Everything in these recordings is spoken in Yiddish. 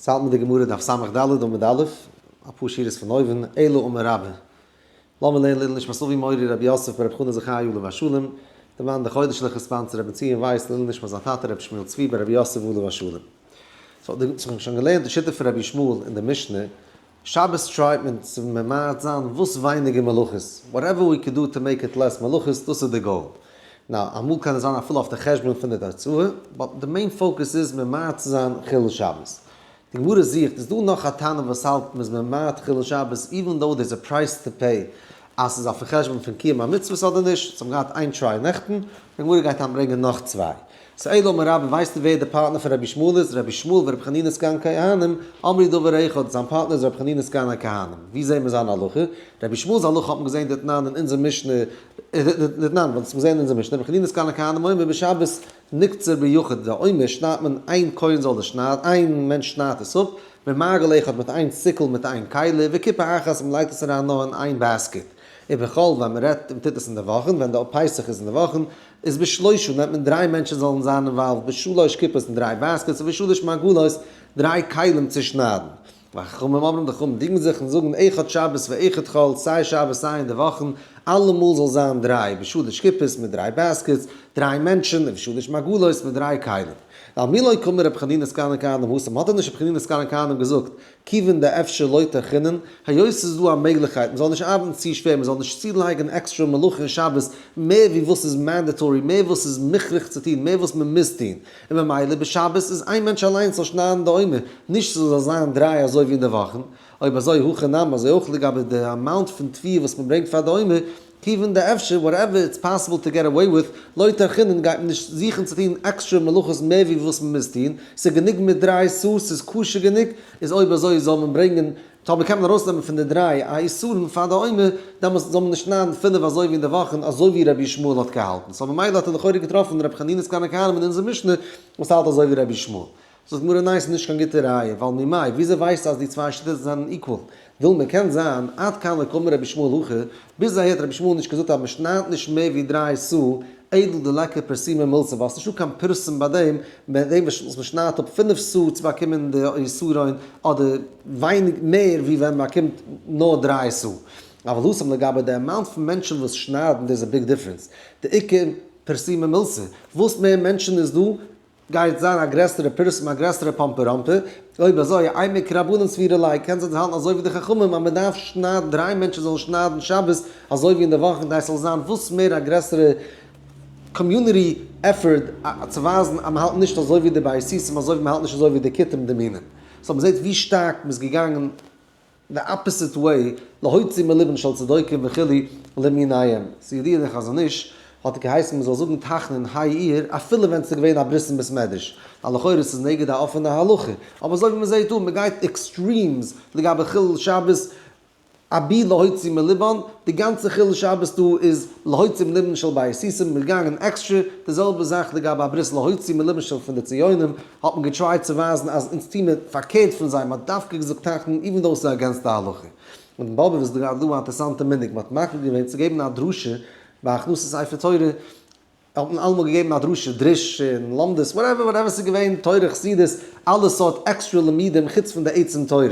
ס'האלט מיט די גמרא דף ס"ד עמוד א', אפאר שורות פון אויבן, אלא אמר רבה. לאמיר לערנען לעילוי נשמת אבי מורי רבי יוסף ברב חנא זכי' עליו השלום, דערמאן די חודש'ליכע sponsor רבי בנציון ווייס לעילוי נשמת זיין טאטע רבי שמואל צבי ברבי יוסף עליו השלום. so די האט מען שוין געלערנט די שיטה פון רבי ישמעאל אין די משנה, שבת try ט מען צו ממעט זיין וואס ווייניגער מלאכות, whatever we could do to make it less מלאכות, דאס איז די goal. now, אמאל קען עס זיין אפילו אויף די חשבון פון די תוצאה, but די main focus איז ממעט צו זיין חילול שבת. די גמרא זוכט, איז דא נאך א תנא וואס האלט מ'איז ממעט חילול שבת even though there's a price to pay אז ס'איז אויפן חשבון פון קיום המצוות אדער נישט? אונז האבן געהאט איין try נעכטן, די גמרא גייט היינט ברענגען נאך צוויי. so אלא אמר רבה, ווייסטו ווער די פארטנער פון רבי ישמעאל איז? רבי ישמעאל ורבי חנינא סגן כהנים, אמרו דבר אחד, זיין פארטנער איז רבי חנינא סגן הכהנים. ווי זעהן מיר זיין הלכה? רבי ישמעאל'ס הלכה האט מען געזעהן דתנן אין אונזער משנה, דתנן, וואס האט מען געזעהן אין אונזער משנה, רבי חנינא סגן הכהנים אומר בשבת נקצר ביחיד, די עומר שניידט מען איין כהן זאל דאס שניידן, איין מענטש שניידט עס אפ, במעגל אחד מיט איין sickle מיט איין כלי, וקופה אחת מען לייגט עס אריין נאר אין איין basket. ובחול ווען מען רעדט מען טוט עס אין די וואכן, ווען די פסח איז אין די וואכן, איז בשלושה נעמט מען דריי מענטשן זאלן זיין involved בשלוש קופות אין דריי baskets ובשלוש מעגלות דריי כלים צו שניידן. וחכמים אומרים די חכמים דינגן זיך און זאגן אחד שבת ואחד חול סיי שבת סיי אין די וואכן אלעמאל זאל זיין דריי בשלוש קופות מיט דריי baskets דריי מענטשן ובשלוש מעגלות מיט דריי כלים. ועל מי לא קאמר רבי חנינא סגן הכהנים התם האט דען נישט רבי חנינא סגן הכהנים געזאגט כיוון דאפשר לא טרחינן, היות ס'איז דא א מעגליכקייט מ'זאל נישט ארבעטן צו שווער, מ'זאל נישט צולייגן עקסטרא מלאכה אין שבת מער ווי וואס איז mandatory, מער וואס איז מוכרח צו טון, מער וואס מ'מוז טון, און ממילא בשבת איז איין מענטש אליינס זאל שניידן די עומר, נישט ס'זאל זיין דריי אזוי ווי אין די וואכן, אויב אזוי הכא נמי אזוי אויך לגבי די amount פון תבואה וואס מ'ברענגט פאר די עומר, כיוון דאפשר whatever it's possible to get away with, לא טרחינן גייט מען נישט זוכן צו טון עקסטרע מלאכות מער ווי וואס מען מוז טון, ס'איז גענוג מיט דריי סאה, ס'איז כשר גענוג, איז אויב אזוי זאל מען ברענגען, טאמער קען מען ארויסנעמען פון די דריי א יתרון פאר די עומר, דעמאלס זאל מען נישט שניידן פינף אזוי ווי אין די וואכן, אזוי ווי רבי ישמעאל האט געהאלטן, so ממילא האט ער לכאורה געטראפן רבי חנינא סגן הכהנים אין אונזער משנה וואס האלט אזוי ווי רבי ישמעאל. זאגט גמרא ניין ס'איז נישט קיין גוטע ראיה, ווייל ממאי, וויאזוי ווייסטו אז די צוויי שיטות זענען equal? דילמא קען זיין, עד כאן לא קאמר רבי ישמעאל הכי, ביז אהער האט רבי ישמעאל נישט געזאגט אז מ'שניידט נישט מער ווי דריי סאה, אלא דליכא פרסומי מילתא, ווייל ס'נישטא קיין פרסום ביי דעם, ביי דעם וואס מ'שניידט אפ פינף סאה צו באקומען די יתרון, אדער ווייניג מער ווי ווען מ'באקומט נאר דריי סאה. אבל התם לגבי די amount פון מענטשן וואס שניידן דאס איז א big difference, דאיכא פרסומי מילתא, וואס מער מענטשן איז דא, גייט זיין א גרעסערע פרסום א גרעסערע פאמפעראמפע, אויב אזוי אימא כרבנן סבירא ליה קען זיין זיי האלטן אזוי ווי די חכמים אז מען דארף שניידן דריי מענטשן זאלן שניידן שבת אזוי ווי אין די וואכן כדי ס'זאל זיין וואס מער א גרעסערע community effort צו ווייזן אז מען האלט נישט אזוי ווי די בייתוסים אזוי ווי מען האלט נישט אזוי ווי די כותים די מינים. so מען זעט ווי שטארק מען איז געגאנגען די opposite way, להוציא מלבן של צדוקים וכו' למיניהם. ס'איז ידוע דער חזון איש האט געהייסן מ'זאל זאגן תחנון ה' אייר אפילו ווען ס'איז געווען א ברית אין בית מדרש, ווייל לכאורה ס'איז נגד א אפענע הלכה, אבער אזוי ווי מ'זעהט דא, מ'גייט extremes לגבי חילול שבת, אבי להוציא מלבן, די גאנצע חילול שבת דא איז להוציא מלבן של בייתוסים, מ'איז געגאנגען עקסטרע, די זעלבע זאך לגבי א ברית להוציא מלבן של פון די ציונים, האט מען גע try ט צו ווייזן אז אונז טוהן מיר פארקערט פון זיי, מען האט דווקא געזאגט תחנון even though ס'איז against די הלכה. און אין באבוב איז דא א אינטערסאנטע מנהג, מען האט מקפיד געווען צו געבן א דרשה ביי הכנסת ספר תורה, האט מען אלעמאל געגעבן א דרשה, דרוש און לומדות, whatever whatever ס'איז געווען, תורה, חסידות, אלע סארט עקסטרע לימודים חוץ פון די עצם תורה.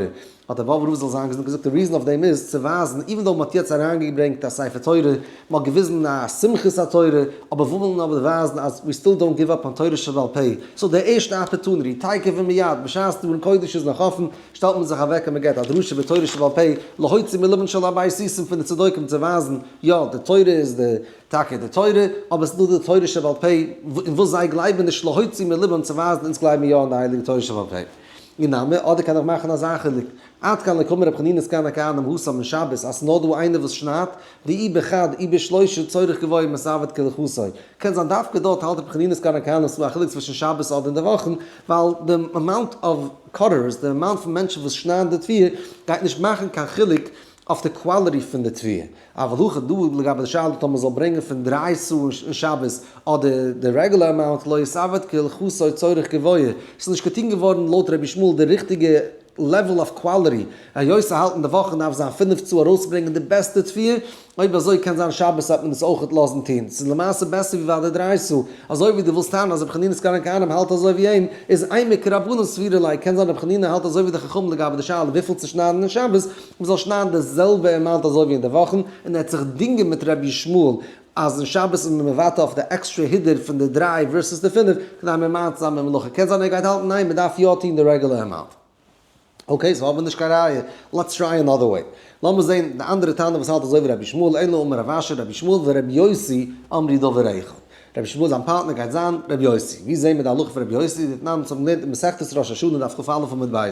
האט דער באבובער רב זאל זיין געזונט געזאגט די reason אויף דעם איז צו ווייזן even though מ'האט יעצט אריינגעברענגט א ספר תורה, מ'האט געוויזן א שמחת התורה, אבער וויל מען אבער ווייזן אז we still don't give up on תורה שבעל פה, so די ערשטע opportunity, תיכף ומיד, בשעת די ארון קודש איז נאך אפן, שטעלט מען זיך אוועק און מ'געבט א דרשה בתורה שבעל פה, להוציא מלבן של הבייתוסים פון די צדוקים צו ווייזן, יא, די תורה איז די, טאקע די תורה, אבער עס איז דא די תורה שבעל פה, אין וואס זיי גלייבן נישט להוציא מלבם צו ווייזן אונז גלייבן יא אין די הייליגע תורה שבעל פה. אי נמי, אדער קען איך מאכן אזא חילוק, עד כאן לא קאמר רבי חנינא סגן הכהנים התם אין שבת אז ס'נאר דא איינער וואס שניידט, דאי בחד אי בשלושה צורך גבוה מתעבד כהלכתו. קען זיין דווקא דארט האלט רבי חנינא סגן הכהנים ס'דא א חילוק צווישן שבת אדער אין די וואכן, ווייל די amount of cutters, די amount פון מענטשן וואס שניידן די תבואה, גייט נישט מאכן קיין חילוק אויף די quality פון די תבואה. אבל הכא דא לגבי די שאלה טאמער מ'זאל ברענגען פון דריי סאה אין שבת אדער די רעגולער amount לא איתעביד כהלכתו צורך גבוה, ס'איז נישט געטון געווארן לויט רבי ישמעאל די ריכטיגע. level of quality, היות ס'האלט אין די וואכן דארף זיין פינף צו ארויסברענגען די בעסטע תבואה, אויב אזוי קען זיין שבת וועט מען עס אויכעט לאזן טון, ס'איז למעשה בעסער ווי ביי די דריי סאה, אזוי ווי דו ווילסט טענה'ן אז רבי חנינא סגן הכהנים האלט אזוי ווי אים, איז אימא כרבנן סבירא ליה, קען זיין רבי חנינא האלט אזוי ווי די חכמים לגבי די שאלה וויפיל צו שניידן אין שבת, מ'זאל שניידן די זעלבע amount אזוי ווי אין די וואכן, און ער האט זיך דינגען מיט רבי ישמעאל אז אין שבת איז מען מוותר אויף די עקסטרע הידור פון די דריי versus די פינף, כדי ממעט זיין במלאכה, קען זיין ער גייט האלטן ניין מ'דארף יא טון די רעגולער amount. Okay, so האבן מיר נישט קיין ראיה, let's try another way. לאמיר זעהן די אנדערע תנא וואס האלט אזוי ווי רבי ישמעאל, אלא אמר רב אשי, רבי ישמעאל ורבי יוסי אמרי דבר אחד. רבי ישמעאל זיין פארטנער גייט זיין רבי יוסי. ווי זעהן מיר די הלכה פון רבי יוסי? דתנן אונז האבן געלערנט אין מסכת ראש השנה דף כ"א עמוד ב'.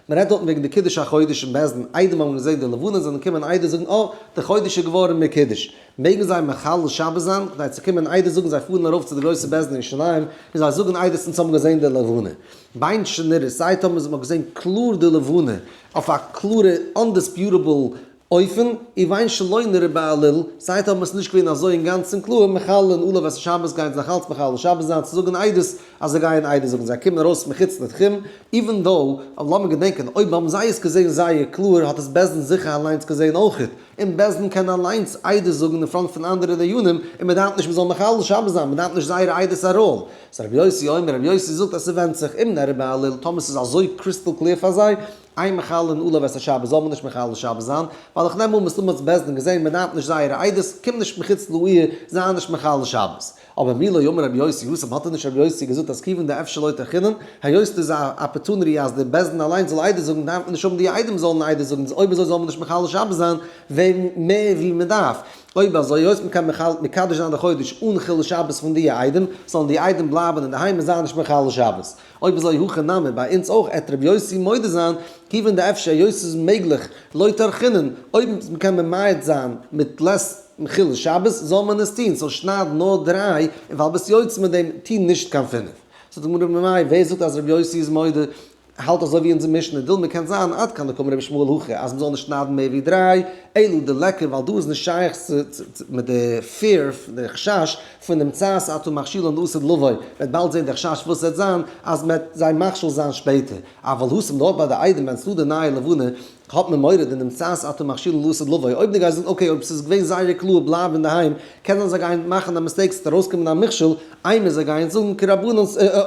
מען רעדט דארטן וועגן די קידוש החודש אין בית דין, עדים האבן געזעהן די לבנה זענען געקומען עדות זאגן אה, די חודש איז געווארן מקודש. מעגן זיי מחלל שבת זיין כדי צו קומען עדות זאגן זיי פארן ארויף צו די גרויסע בית דין אין ירושלים און זיי זאגן עדות אונז האבן געזעהן די לבנה. בין שנראה, סיי טאמער מ'האט געזען קלאר די לבנה אויף א קלארע undisputable אופן, ובין שלא נראה בעליל, סיי טאמער ס'איז נישט געווען אזוי אינגאנצן קלאר, מחללין עליו את השבת גייען זיי נאך אלץ מחלל שבת זיין צו זאגן עדות אז זיי גייען עדות זאגן, זיי קומען ארויס מחוץ לתחום, even though, אבער לאמיר געדענקען, אויב האבן זיי עס געזען זייער קלאר האט עס בית דין זיכער אליינס געזען אויכעט, און בית דין קען אליינס עדות זאגן אין front פון אנדערע דיינים, און מען דארף נישט מען זאל מחלל שבת זיין, מען דארף נישט זייער עדות אראל. סא רבי יוסי אומר, רבי יוסי זאגט אז ס'ווענדט זיך, אם נראה בעליל, טאמער ס'איז אזוי crystal clear פאר זיי, אין מחללין עליו את השבת זאל מען נישט מחלל שבת זיין, ווייל איך נעם אן מסתמא האט בית דין געזען מען דארף נישט זייערע עדות, קום נישט מחוץ לעיר, זיי נישט מחלל שבת. אבער מי לא אמר רבי יוסי התם האט דען נישט רבי יוסי געזאגט אז כיוון דאפשר לא טרחינן, היות ס'איז א opportunity אז די בית דין אליינס זאל עדות זאגן דארף מען נישט האבן די עדים זאלן עדות זאגן, אויב אזוי זאל מען נישט מחלל שבת זיין ווען מער ווי מען דארף, אויב אזוי היות מען קען מקדש זיין די חודש אן חילול שבת פון די עדים, זאלן די עדים בלייבן אינדערהיים און זיין נישט מחלל שבת. אויב אזוי הכא נמי ביי אונז אויך עט רבי יוסי מודה זיין, כיוון דאפשר היות ס'איז מעגליך לא טרחינן, אויב מ'קען ממעט זיין מיט less חילול שבת זאל מען עס טון, so שנייד נאר דריי און ווייל ביסט יוצא מיט דעם טו נישט קיין פינף. זאגט די גמרא ממאי ווער זאגט אז רבי יוסי איז מודה האלט אזוי ווי אונזער משנה דילמא קען זיין עד כאן דקאמר רבי ישמעאל הכא אז מ'זאל נישט שניידן מער ווי דריי אלא דליכא ווייל דא איז נישט שייך צו מיט די fear די חשש פון דעם צאת אתה מכשילן לעתיד לבוא מ'וועט באלד זען די חשש וואס וועט זיין אז מ'וועט זיי מכשיל זיין שפעטער אבל התם דארט ביי די עדים ווען ס'דא די נייע לבנה האט מען מורא דעם צאת אתה מכשילן לעתיד לבוא, אויב די גייסט זאגן okay אויב ס'איז געווען זייער קלאר בלייב אינדערהיים, קען זיין זיי גייען מאכן א mistake ס'וועט ארויסקומען א מכשול, איינמאל זיי גייען זאגן כרבנן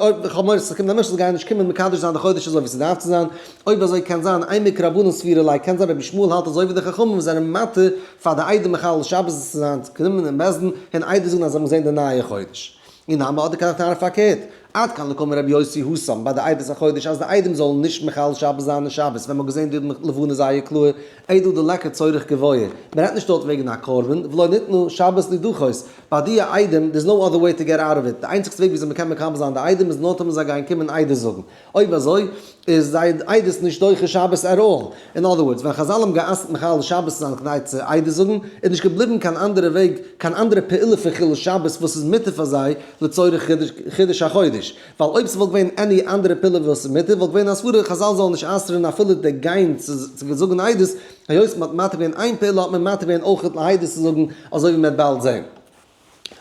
אויב איך האב מורא ס'וועט קומען א מכשול זיי גייען נישט קומען מקדש זיין די חודש אזוי ווי ס'דארף צו זיין, אויב אזוי קען זיין אימא כרבנן סבירא ליה קען זיין רבי ישמעאל האלט אזוי ווי די חכמים וואס זענען מתיר פאר די עדים מחלל שבת צו זיין צו קומען אין בית דין און עדות זאגן אז זיי האבן געזען די נייע חודש. אי נמי אדער קען איך טענה'ן פארקערט, עד כאן דקאמר רבי יוסי התם ביי די עדות החודש אז די עדים זאלן נישט מחלל שבת זיין אין שבת ווען מ'האט געזען די לבנה זייער קלאר, אלא דליכא צורך גבוה, מ'רעדט נישט דארט וועגן א קרבן, ולא ניתנה שבת לידחות, ביי די עדים, there's no other way to get out of it, די איינציגסטע וועג וויאזוי מ'קען מקבל זיין די עדים איז נאר טאמער זיי גייען קומען עדות זאגן. אויב אזוי איז זייער עדות נישט דוחה שבת at all. In other words, ווען חזל האבן גע'אסר'ט מחלל שבת צו זיין כדי צו עדות זאגן, איז נישט געבליבן קיין אנדערע וועג, קיין אנדערע פעולה פון חילול שבת וואס איז מותר פאר זיי לצורך חידוש החודש. ווייל אויב ס'וואלט געווען any אנדערע פעולה וואס איז מותר, וואלט געווען א סברא חזל זאלן נישט אסר'ן אפילו די גיין צו זאגן עדות, היות מ'האט מתיר געווען איין פעולה האט מען מתיר געווען אויך לעדות צו זאגן, אזוי ווי מ'וועט באלד זען.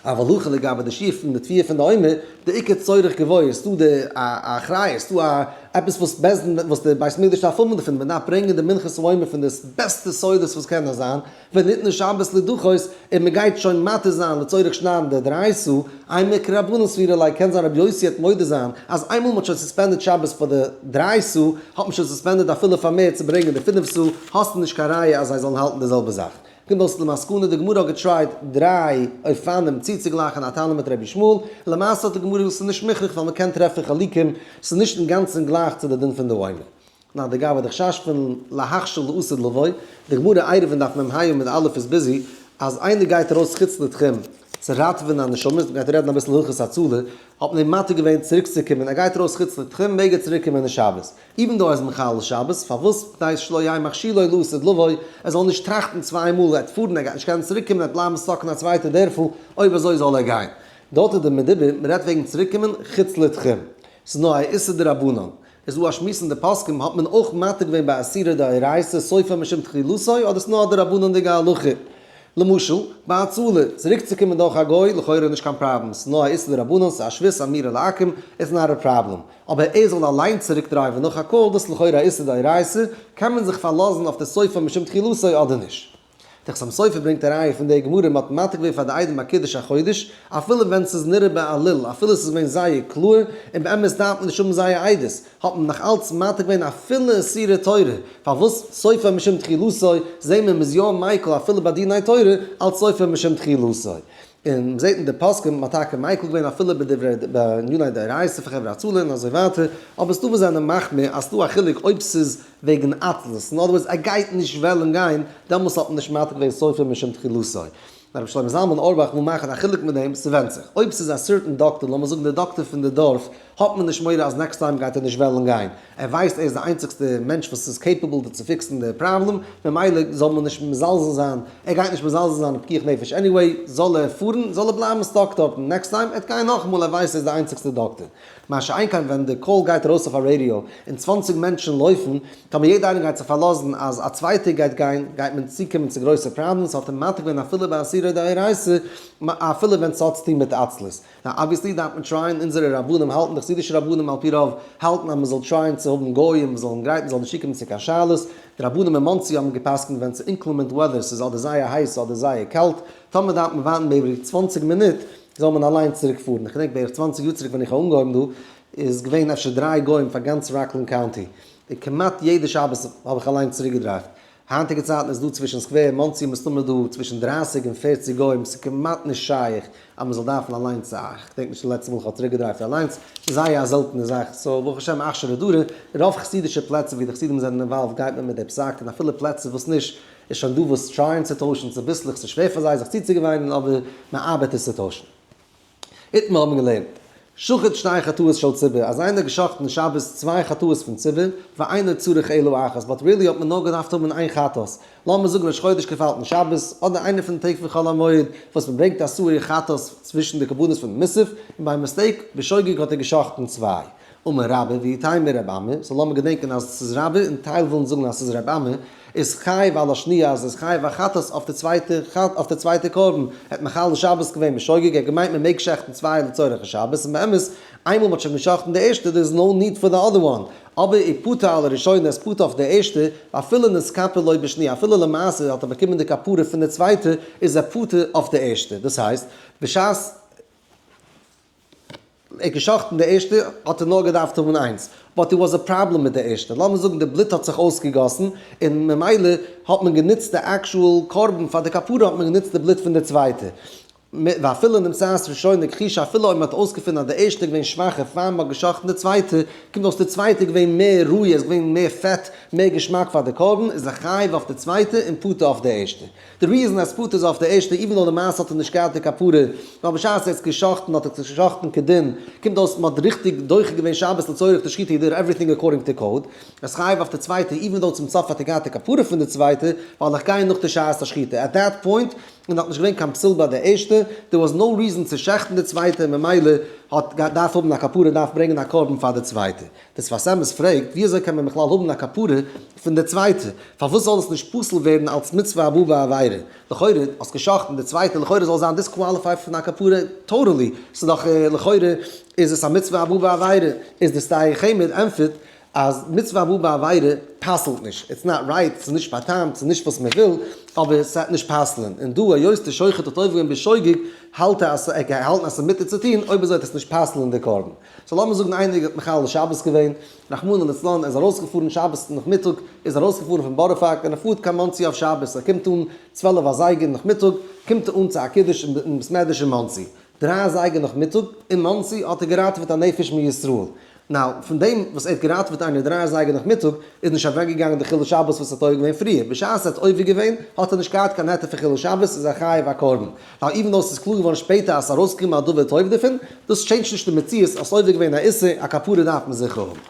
אבל הכא לגבי די שיעור פון די תביעה פון די עומר, די עיקר צורך גבוה איז דא די א אחריות, ס'דא א עפעס וואס בית דין וואס די בית מקדש דארף האבן דערפון, מען דארף ברענגען די מנחת העומר פון די בעסטע סעודות וואס קען נאר זיין, וניתנה שבת לידחות, און מען גייט שוין מתיר זיין לצורך שניידן די דריי סאה, אימא כרבנן סבירא ליה קען זיין רבי יוסי העט מודה זיין אז איינמאל מען האט שוין suspended שבת פאר די דריי סאה, האט מען שוין suspended אפילו פאר מער צו ברענגען די פינף סאה, האסטו נישט קיין ראיה אז זיי זאלן האלטן די זעלבע זאך. קומט אויס למסקנא די גמרא האט גע try ט דריי אופנים צוצוגלייכן א תנא מיט רבי ישמעאל, למעשה האט די גמרא געזאגט ס'איז נישט מוכרח ווייל מ'קען טרעפן חילוקים, ס'איז נישט אינגאנצן גלייך צו די דין פון די עומר. נאר די גאווה די חשש פון להכשיל לעתיד לבוא, די גמרא עירובין דף מ"ה עמוד א' איז busy אז איינער גייט ארויס חוץ לתחום צו ראטעווען א נשמה, מ'גייט רעדן אביסל הלכות הצלה, האט מען אים מתיר געווען צוריקצוקומען, ער גייט ארויס חוץ לתחום מעג ער צוריקקומען אין שבת. even though ער איז מחלל שבת, פארוואס? כדי שלא יהא מכשילו לעתיד לבוא, ער זאל נישט טראכטן צוויי מאל, ער וועט פארן, ער גייט נישט קענען צוריק קומען, ער וועט בלייבן stuck אין א צווייטע דערפל, אויב אזוי זאל ער גיין. דארט איז די מדובר, מען רעדט וועגן צוריק קומען חוץ לתחום. ס'איז נאר א איסור דרבנן. איז דא א שמועס אין די פוסקים, האט מען אויך מתיר געווען ביי איסורא דאורייתא סופו משום תחילתו, אדער ס'איז נאר א דרבנן'דיגע הלכה? למשל, ביי הצלה, צוריקצוקומען דורך א גוי, לכאורה נישט קיין פראבלעם, ס'איז נאר א איסור דרבנן, ס'איז א שבות אמירה לעכו"ם, it's not a problem. אבער ער זאל אליין צוריק drive ן נאך א call, דאס איז לכאורה א איסור דאורייתא, קען מען זיך פארלאזן אויף די סופו משום תחילתו אדער נישט? דער חתם סופר ברענגט א ראיה פון דער גמרא, מ'האט מתיר געווען פאר די עדים א קידוש החודש, אפילו ווען ס'איז נראה בעליל, אפילו ס'איז געווען זייער קלאר, און באמת דארף מען נישט האבן זייער עדות, האט מען נאך אלץ מתיר געווען אפילו איסורי תורה, פארוואס סופו משום תחילתו, זעהן מיר מ'איז יא מיקל אפילו ביי דיני תורה, אלץ סופו משום תחילתו. און מ'זעהט אין די פוסקים מ'האט טאקע מיקל געווען אפילו בדברי בעניני דאורייתא פאר חברה הצלה און אזוי ווייטער, אבער ס'דא וואס זענען מחמיר אז ס'דא א חילוק אויב ס'איז וועגן עצלות, אין other words ער גייט נישט וועלן גיין, דעמאלס האט מען נישט מתיר געווען סופו משום תחילתו. נאר רבי שלמה זלמן אויערבאך וויל מאכן א חילוק מיט דעם, ס'ווענדט זיך. אויב ס'איז א certain דאקטער, לאמיר זאגן דער דאקטער פון די דארף, האט מען נישט מורא אז next time גייט ער נישט וועלן גיין. ער ווייסט ער איז די איינציגסטע מענטש וואס איז capable צו fix ן די פראבלעם, ממילא זאל מען נישט מזלזל זיין, ער גייט נישט מזלזל זיין אין פיקוח נפש anyway, זאל ער פארן, זאל ער בלייבן stuck דארטן, next time ער וועט גיין נאכאמאל, ער ווייסט ער איז די איינציגסטע דאקטער. מה שאין כן ווען די call גייט ארויס אויף א ראדיא און 20 מענטשן לויפן, טאמער יעדער איינער גייט זיך פארלאזן אז א צווייטער גייט גיין, גייט מען צוקומען צו גרויסע פראבלעמס, האט ער מתיר געווען אפילו ביי איסורי דאורייתא, אפילו ווען ס'האט צוטון מיט עצלות. נאר obviously דארף מען try ען, אונזערע רבנים האלטן, די חסידישע רבנים על פי רוב האלטן אז מ'זאל try ען צו האבן גויים וואס זאלן גרייטן, זאל נישט צוקומען צו קיין שאלות. די רבנים אין מאנסי האבן גע'פסק'נט ווען ס'איז inclement weather, ס'איז אדער זייער הייס אדער זייער קאלט, טאמער דארף מען ווארטן בערך 20 מינוט, זאל מען אליין צוריק פארן. איך געדענק בערך 20 יאר צוריק ווען איך האב אנגעהויבן דא, איז געווען אפשר דריי גוים פאר גאנץ ראקלענד קאונטי. און כמעט יעדע שבת האב איך אליין צוריק גע drive ט. היינטיגע צייטן איז דא צווישן סקווער און מאנסי מסתמא דא צווישן 30 און 40 גוים, ס'איז כמעט נישט שייך אז מ'זאל דארפן אליינס, איך געדענק נישט די לעצטע מאל איך האב צוריק גע drive ט אליינס, ס'איז זייער א זעלטענע זאך, so ברוך השם אכשר דרא, רוב חסידישע פלעצער ווי די חסידים זענען involved גייט מען מיט די פסק, און אפילו פלעצער וואס נישט, איז שוין דא וואס try ען צו טוישן צוביסלעך, ס'איז שווער פאר זיי זיך צוצוגעוויינען אבער מ'ארבעט עס צו טוישן. איתמר האבן געלערנט, שחט שתי חטאות של ציבור, אז איינער האט געשחט'ן שבת צוויי חטאות פון ציבור, ואינו צריך אלא אחת, but really האט מען נאר געדארפט האבן איין חטאת, לאמיר זאגן ראש חודש געפאלט אין שבת, אדער איינע פון די טעג פון חול המועד, וואס מען ברענגט א שעיר חטאת צווישן די קרבנות פון מוסף, און by mistake, בשוגג האט ער געשחט'ן צוויי. אמר רבה ואיתימא רב אמי, so לאמיר געדענקען אז ס'איז רבה און טייל ווילן זאגן אז ס'איז רב אמי, איז חייב על השניה אז איז חייב א חטאת אויף די צווייטע אויף די צווייטע קרבן, ער האט מחלל שבת געווען בשוגג, ער האט געמיינט מען מעג שעכטן צוויי לצורך השבת, און באמת איינמאל מ'האט שוין געשאכטן די ערשטע there is no need for the other one, אבער ופטור על הראשונה איז פטור אויף די ערשטע, ואפילו נתכפר לו בשניה אפילו למעשה האט ער באקומען די כפרה פון די צווייטע איז ער פטור אויף די ערשטע, דאס הייסט בשעת. ער האט געשאכטן די ערשטע האט ער נאר געדארפט האבן איינס, but there was a problem מיט די ערשטע, לאמיר זאגן די בלוט האט זיך אויסגעגאסן און ממילא האט מען גענוצט די actual קרבן פאר די כפרה האט מען גענוצט די בלוט פון די צווייטע, ואפילו נמצאת ראשונה כחישה אפילו אויב מען האט אויסגעפונען אז די ערשטע איז געווען שוואכער פאר מען האט געשאכטן די צווייטע, קומט אויס די צווייטע איז געווען מער ראוי עס איז געווען מער פעט מער געשמאק פאר די קרבן איז ער חייב אויף די צווייטע און פטור אויף די ערשטע. די reason אז פטור איז אויף די ערשטע even though למעשה האט ער נישט געהאט די כפרה, ווייל בשעת ער האט עס געשחט'ן האט ער עס געשחט'ן כדין, קומט אויס מען האט ריכטיג דוחה געווען שבת לצורך די שחיטה he did everything according to code, איז חייב אויף די צווייטע even though צום סוף האט ער געהאט די כפרה פון די צווייטע, ווייל איך גיי נאך די שעת השחיטה at that point, און האט נישט געווען קיין פסול ביי די ערשטע, there was no reason צו שעכטן די צווייטע ממילא האט דארף האבן א כפרה דארף ברענגען א קרבן פאר די צווייטע. די שפת אמת פרעגט, ווי אזוי קען מען בכלל האבן א כפרה פון די צווייטע? פארוואס זאל עס נישט פסול ווערן אלס מצוה הבאה בעבירה? לכאורה האסט גע'שחט'ן די צווייטע, לכאורה זאל זיין disqualified פון א כפרה totally, ס'איז דאך לכאורה איז עס א מצוה הבאה בעבירה, איז די שדי חמד ענטפערט אז מצוה הבאה בעבירה פסל'ט נישט, it's not right, ס'איז נישט בא'טעמ'ט, ס'איז נישט וואס מען וויל, אבער ס'וועט נישט פסל'ען, און דא היות די שוחט האט עובר געווען בשוגג, האלט ער אז ער האלט אז ס'איז מותר צו טון, אויב אזוי וועט עס נישט פסל'ען די קרבן. so לאמיר זאגן איינער האט מחלל שבת געווען, רחמנא לצלן, ער איז ארויסגעפארן שבת נאכמיטאג, איז ארויסגעפארן פון בארא פארק און ער פארט קיין מאנסי אויף שבת, ער קומט אן 12 אזייגער נאכמיטאג, קומט ער אן צו א קידוש אין בית מדרש אין מאנסי, דריי אזייגער נאכמיטאג אין מאנסי האט ער געראטעוועט א נפש מישראל, now, פון דעם וואס ער האט געראטעוועט איינער דריי אזייגער נאכמיטאג, איז נישט אוועקגעגאנגען די חילול שבת וואס האט עובר געווען פריער, בשעת ער האט עובר געווען, האט ער נישט געהאט קיין היתר פון חילול שבת, איז ער חייב א קרבן. ווייל even though ס'איז קלאר געווארן שפעטער אז ס'איז ארויסגעקומען א דבר טוב דערפון, דאס change ט נישט די מציאות אז ס'איז עובר געווען א איסור, א כפרה דארף מען זיכער האבן.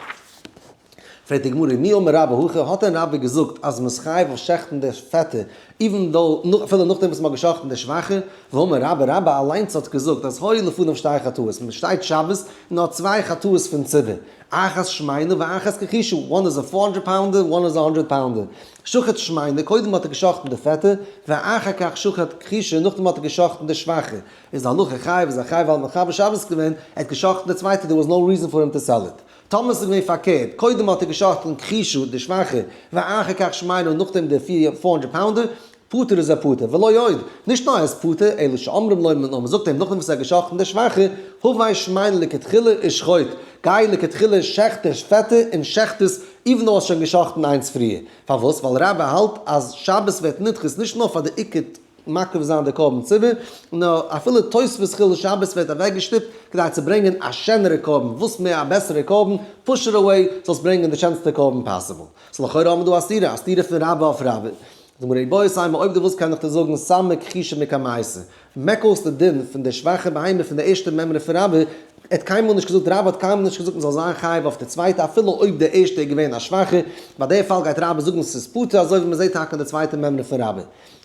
פרעגט די גמרא, מי אמר רבה הכי, האט דען רבה געזאגט אז מ'איז חייב אויף שעכטן די פעטע, even though, אפילו נאכדעם וואס מ'האט געשאכטן די שוואכע? והאמר רבה, רבה אליינס האט געזאגט אז היו לפניו שתי חטאות, מ'שטייט שבת און האט צוויי חטאות פון ציבור, אחת שמנה ואחת כחישה, one איז א 400 pounder, one איז א 100 pounder. שחט שמנה, קודם האט ער געשאכטן די פעטע, ואחר כך שחט כחישה, נאכדעם האט ער געשאכטן די שוואכע. איז די הלכה חייב, איז ער חייב ווייל מחלל שבת געווען, ער האט געשאכטן די צווייטע, there was no reason for him to sell it. טאמער ס'איז געווען פארקערט, קודם האט ער געשאכטן כחישה, די שוואכע, ואחר כך שמנה און נאכדעם די 400 pounder, פטור איז ער פטור, ולא עוד, נישט נאר ער איז פטור, אלא שאומרים לו, נאר מ'זאגט אים נאכדעם וואס ער האט געשאכטן די שוואכע, הבא שמנה לכתחילה ושחוט, גיי לכתחילה שעכט די פעטע און שעכט עס, even though האסט שוין געשאכטן איינס פריער. פארוואס? ווייל רבה האלט אז שבת ווערט נדחית נישט נאר פאר די עיקר מקריב זיין די קרבן ציבור, נאר אפילו תוספות חילול שבת ווערט אוועקגעשטופט כדי צו ברענגען א שענערע קרבן, וואס מער א בעסערע קרבן, push it away, זאלסט ברענגען די שענסטע קרבן possible. so לכאורה האבן מיר דא א סתירה, א סתירה פון רבה אויף רבה. די גמרא איבעית אימא, אויב דו ווילסט קען איך דיר זאגן סמי כחישה מקמייתא. מעק אויס די דין פון די שוואכע בהמה פון די ערשטע מימרא פון רבה, ער האט קיינמאל נישט געזאגט, רבה האט קיינמאל נישט געזאגט מ'זאל זיין חייב אויף די צווייטע אפילו אויב די ערשטע איז געווען א שוואכע, ביי די פאל גייט רבה זאגן ס'איז פטור אזוי ווי מ'זעט טאקע אין די צווייטע מימרא פון רבה.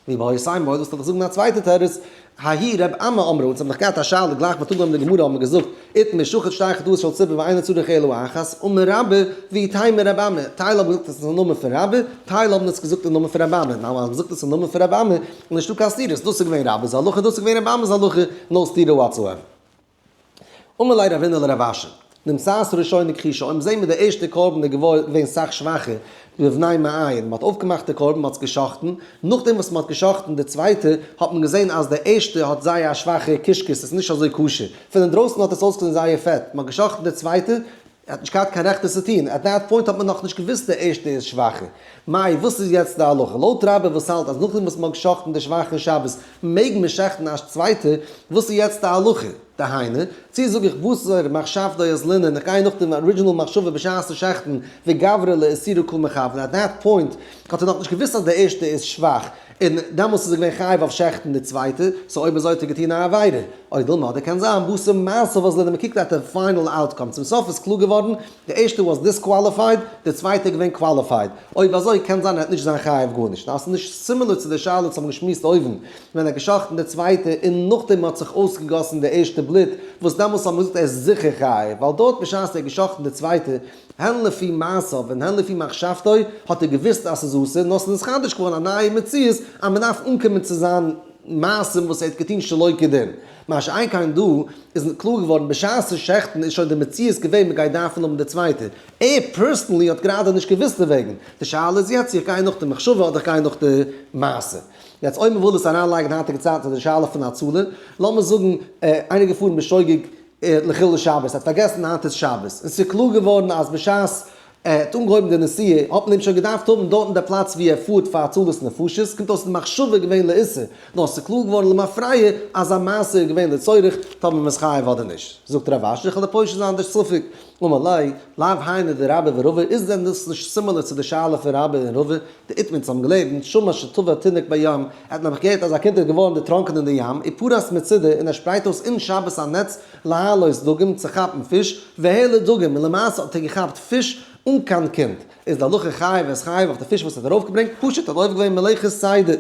ואיבעית אימא, וואס זאל איך זאגן א צווייטע תירוץ, ההיא רב אמי אמרה, אונז האבן דאך געהאט א שאלה גלייך מ'האט אנגעהויבן די גמרא האבן מיר געזאגט, איתמר שחט שתי חטאות של ציבור ואינו צריך אלא אחת, אמר רבה, ואיתימא רב אמי, טייל האבן געזאגט עס איז אין נאמען פון רבה, טייל האבן עס געזאגט אין נאמען פון רב אמי, נו אז מ'זאגט עס אין נאמען פון רב אמי, איז נישטא קיין סתירות, דאס איז געווען רבה'ס הלכה, דאס איז געווען רב אמי'ס הלכה, no סתירה whatsoever. אמר ליה רבינא לרב אשי, נמצאת ראשונה כחישה, אויב זעהן מיר די ערשטע קרבן איז געווען סאך שוואכער, בבני מעיים, מען האט אויפגעמאכט די קרבן, מען האט עס גע'שחט'ן, נאכדעם וואס מען האט גע'שחט'ן די צווייטע, האט מען געזעהן אז די ערשטע האט זייער א שוואכע קישקעס, עס איז נישט אזוי כשר, פון אינדרויסן האט עס אויסגעזעהן זייער פעט, מען האט גע'שחט'ן די צווייטע, ער האט נישט געהאט קיין רעכט עס צו טון, at that point האט מען נאכנישט געוואוסט די ערשטע איז שוואכער. מאי, וואס איז יעצט די הלכה? לויט רבה וואס האלט אז נאכדעם וואס מען האט גע'שחט'ן די שוואכע שבת מעג מען שעכטן א צווייטע, וואס איז יעצט די הלכה? דהיינו, צי זאג איך בתר מחשבתו אזלינן, איך גיי נאך דעם original מחשבה בשעת'ן שעכטן, וגברא לאיסורא קא מכוון, at that point האט ער נאכנישט געוואוסט אז די ערשטע איז שוואך, און דעמאלס איז ער געווען חייב אויף שעכטן די צווייטע, so אויב אזוי האט ער געטון א עבירה. או דילמא, אדער קען זיין בתר מעשיו אזלינן, מען קוקט at די final outcome, צום סוף איז קלאר געווארן, די ערשטע was disqualified, די צווייטע איז געווען qualified. אויב אזוי קען זיין ער האט נישט זיין חייב גארנישט. נאר עס איז נישט similar צו די שאלה וואס האבן געשמועסט אויבן, ווען ער האט געשאכטן די צווייטע און נאכדעם האט זיך אויסגעגאסן די ערשטע בלוט, וואס דעמאלס האבן מיר געזאגט ער איז זיכער חייב, ווייל דארט בשעת ער האט געשאכטן די צווייטע, הן לפי מעשיו און הן לפי מחשבתו, האט ער געוואוסט אז ס'איז אסור, נאר ס'איז נתחדש געווארן א נייע מציאות אז מ'דארף אנקומען צו זיין מעשים וואס ער האט געטון שלא כדין. מה שאין כן דא איז קלאר געווארן בשעת'ן שעכטן איז שוין די מציאות געווען מ'גייט דארפן האבן די צווייטע. ער personally האט גראדע נישט געוואוסט דערוועגן. די שאלה איז יעצט צו איך גיי נאך די מחשבה אדער איך גיי נאך די מעשה. יעצט אויב מ'וויל דאס אריינלייגן היינטיגע צייטן צו די שאלה פון הצלה, לאמיר זאגן איינער געפארן בשוגג לחילול שבת, ער האט פארגעסן היינט איז שבת, און ס'איז קלאר געווארן אז בשעת ער האט אנגעהויבן די נסיעה האט מען אים שוין געדארפט האבן דארט אין די פלאץ ווי ער פארט פאר הצלת נפשות, קומט אויס די מחשבה געווען לאיסור, נאר ס'איז קלאר געווארן למפרע אז א מעשה איז געווען לצורך, טאמער מ'איז חייב אדער נישט. זאגט רב אשי, איך וועל דיר פושט זיין די ספק, אמר ליה, לאו היינו דרבה ורבא, איז דען דאס נישט similar צו די שאלה פון רבה און רבא, דאיתמר אונז האבן געלערנט, שמע שטבע תינוק בים, ער האט נעבעך געהערט אז א קינד איז געווארן דערטראנקען אין די ים, ופרס מצידא, און ער שפרייט אויס אין שבת א נעץ להעלות דגים צו כאפן פיש, והעלה דגים, און למעשה האט ער געכאפט פיש אן קיין קינד, איז די הלכה חייב איז חייב אויף די פיש וואס ער האט ארויפגעברענגט, פשוט האט עובר געווען מלאכת צידה.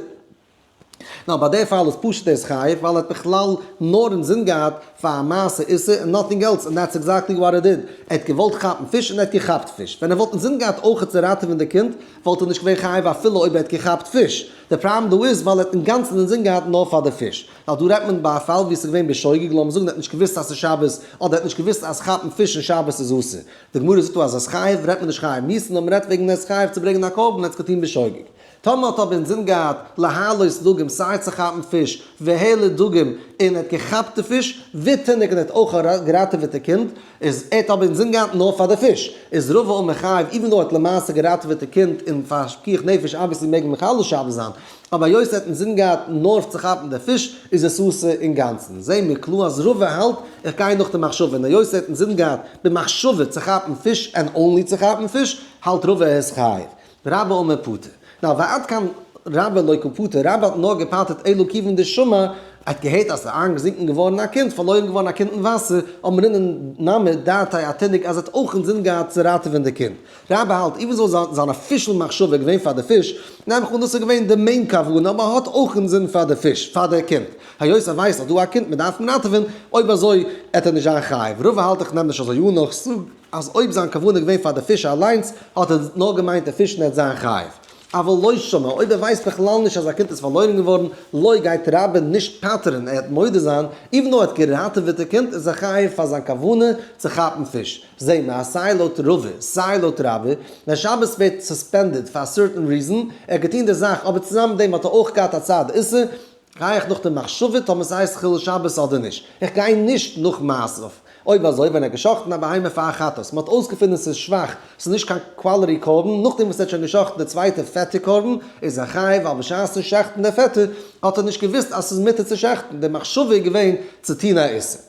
נאר ביי די פאל איז פשוט ער איז חייב ווייל ער האט בכלל נאר אינזין געהאט פאר א מעשה איסור און nothing else און that's exactly what he did, ער האט געוואלט כאפן פיש און ער האט געכאפט פיש, ווען ער וואלט אינזין געהאט אויכעט צו ראטעווען די קינד וואלט ער נישט געווען חייב אפילו אויב ער האט געכאפט פיש, די פראבלעם דא איז ווייל ער האט אינגאנצן אינזין געהאט נאר פאר די פיש, ווייל דא רעדט מען ביי א פאל ווי עס איז געווען בשוגג, לאמיר זאגן ער האט נישט געוואוסט אז ס'איז שבת אדער ער האט נישט געוואוסט אז כאפן פיש אין שבת איז אסור, די גמרא זאגט דא אז עס חייב רעדט מען נישט חייב מיתה נאר מ'רעדט וועגן ער איז חייב צו ברענגען א קרבן ער האט עס געטון בשוגג. טאמער האט אבער אינזין געהאט להעלות דגים סיי צו כאפן פיש והעלה דגים און ער האט געכאפט די פיש ותינוק און ער האט אויך געראטעוועט די קינד איז ער האט אבער אינזין געהאט נאר פאר די פיש איז רבא אמר חייב even though ער האט למעשה געראטעוועט די קינד און פאר פיקוח נפש obviously מעג מען מחלל שבת זיין אבער היות ער האט אינזין געהאט נאר צו כאפן די פיש איז עס אסור אינגאנצן זעהן מיר קלאר אז רבא האלט איך גיי נאך די מחשבה און היות ער האט אינזין געהאט במחשבה צו כאפן פיש and only צו כאפן פיש האלט רבא ער איז חייב. רבה אמר פטור. נאר ועד כאן רבה לא קא פטר, רבה האט נאר געפטר'ט אלא כיוון דשמע. האט געהערט אז ס'איז איינגעזינקן געווארן א קינד, פארלוירן געווארן א קינד אין וואסער, אמרינן נמי דעתיה אתינוק אז ער האט אויך אינזין געהאט צו ראטעווען די קינד. רבה האלט, even though זיין official מחשבה איז געווען פאר די פיש, נעם איך אן דאס איז געווען די main כוונה, אבער ער האט אויך אינזין פאר די פיש, פאר די קינד. היות ער ווייסט אז דא א קינד מען דארף אים ראטעווען, אויב אזוי עט ער נישט זיין חייב. רבא האלט איך נעם נישט אזוי אן, איך זאג אז אויב זיין כוונה איז געווען פאר די פיש אליינס, האט ער נאר געמיינט די פיש און ער עט זיין חייב. אבל לא שמע, אויב ער ווייסט בכלל נישט אז א קינד איז פארלוירן געווארן, לא גייט רבה נישט פטר'ן, ער וועט מודה זיין, even though ער האט געראטעוועט די קינד, איז ער חייב פאר זיין כוונה צו כאפן פיש. זעהן מיר אז סיי לויט רבא סיי לויט רבה, ווען שבת ווערט suspended פאר א certain reason, ער האט געטון די זאך, אבער צוזאמען מיט דעם האט ער אויך געהאט א צד איסור, גיי איך נאך די מחשבה טאמער ס'הייסט חילול שבת אדער נישט, איך גיי נישט נאך מעשיו. אויב אזוי ווען ער האט גע'שחט'ן א בהמה פאר א חטאת, מ'האט אויסגעפונען ס'איז שוואך, ס'איז נישט קיין quality קרבן, נאכדעם וואס ער האט שוין גע'שחט'ן די צווייטע פעטע קרבן, איז ער חייב ווייל בשעת'ן שחט'ן די פעטע האט ער נישט געוואוסט אז ס'איז מותר צו שחט'ן, די מחשבה איז געווען צו טון א איסור.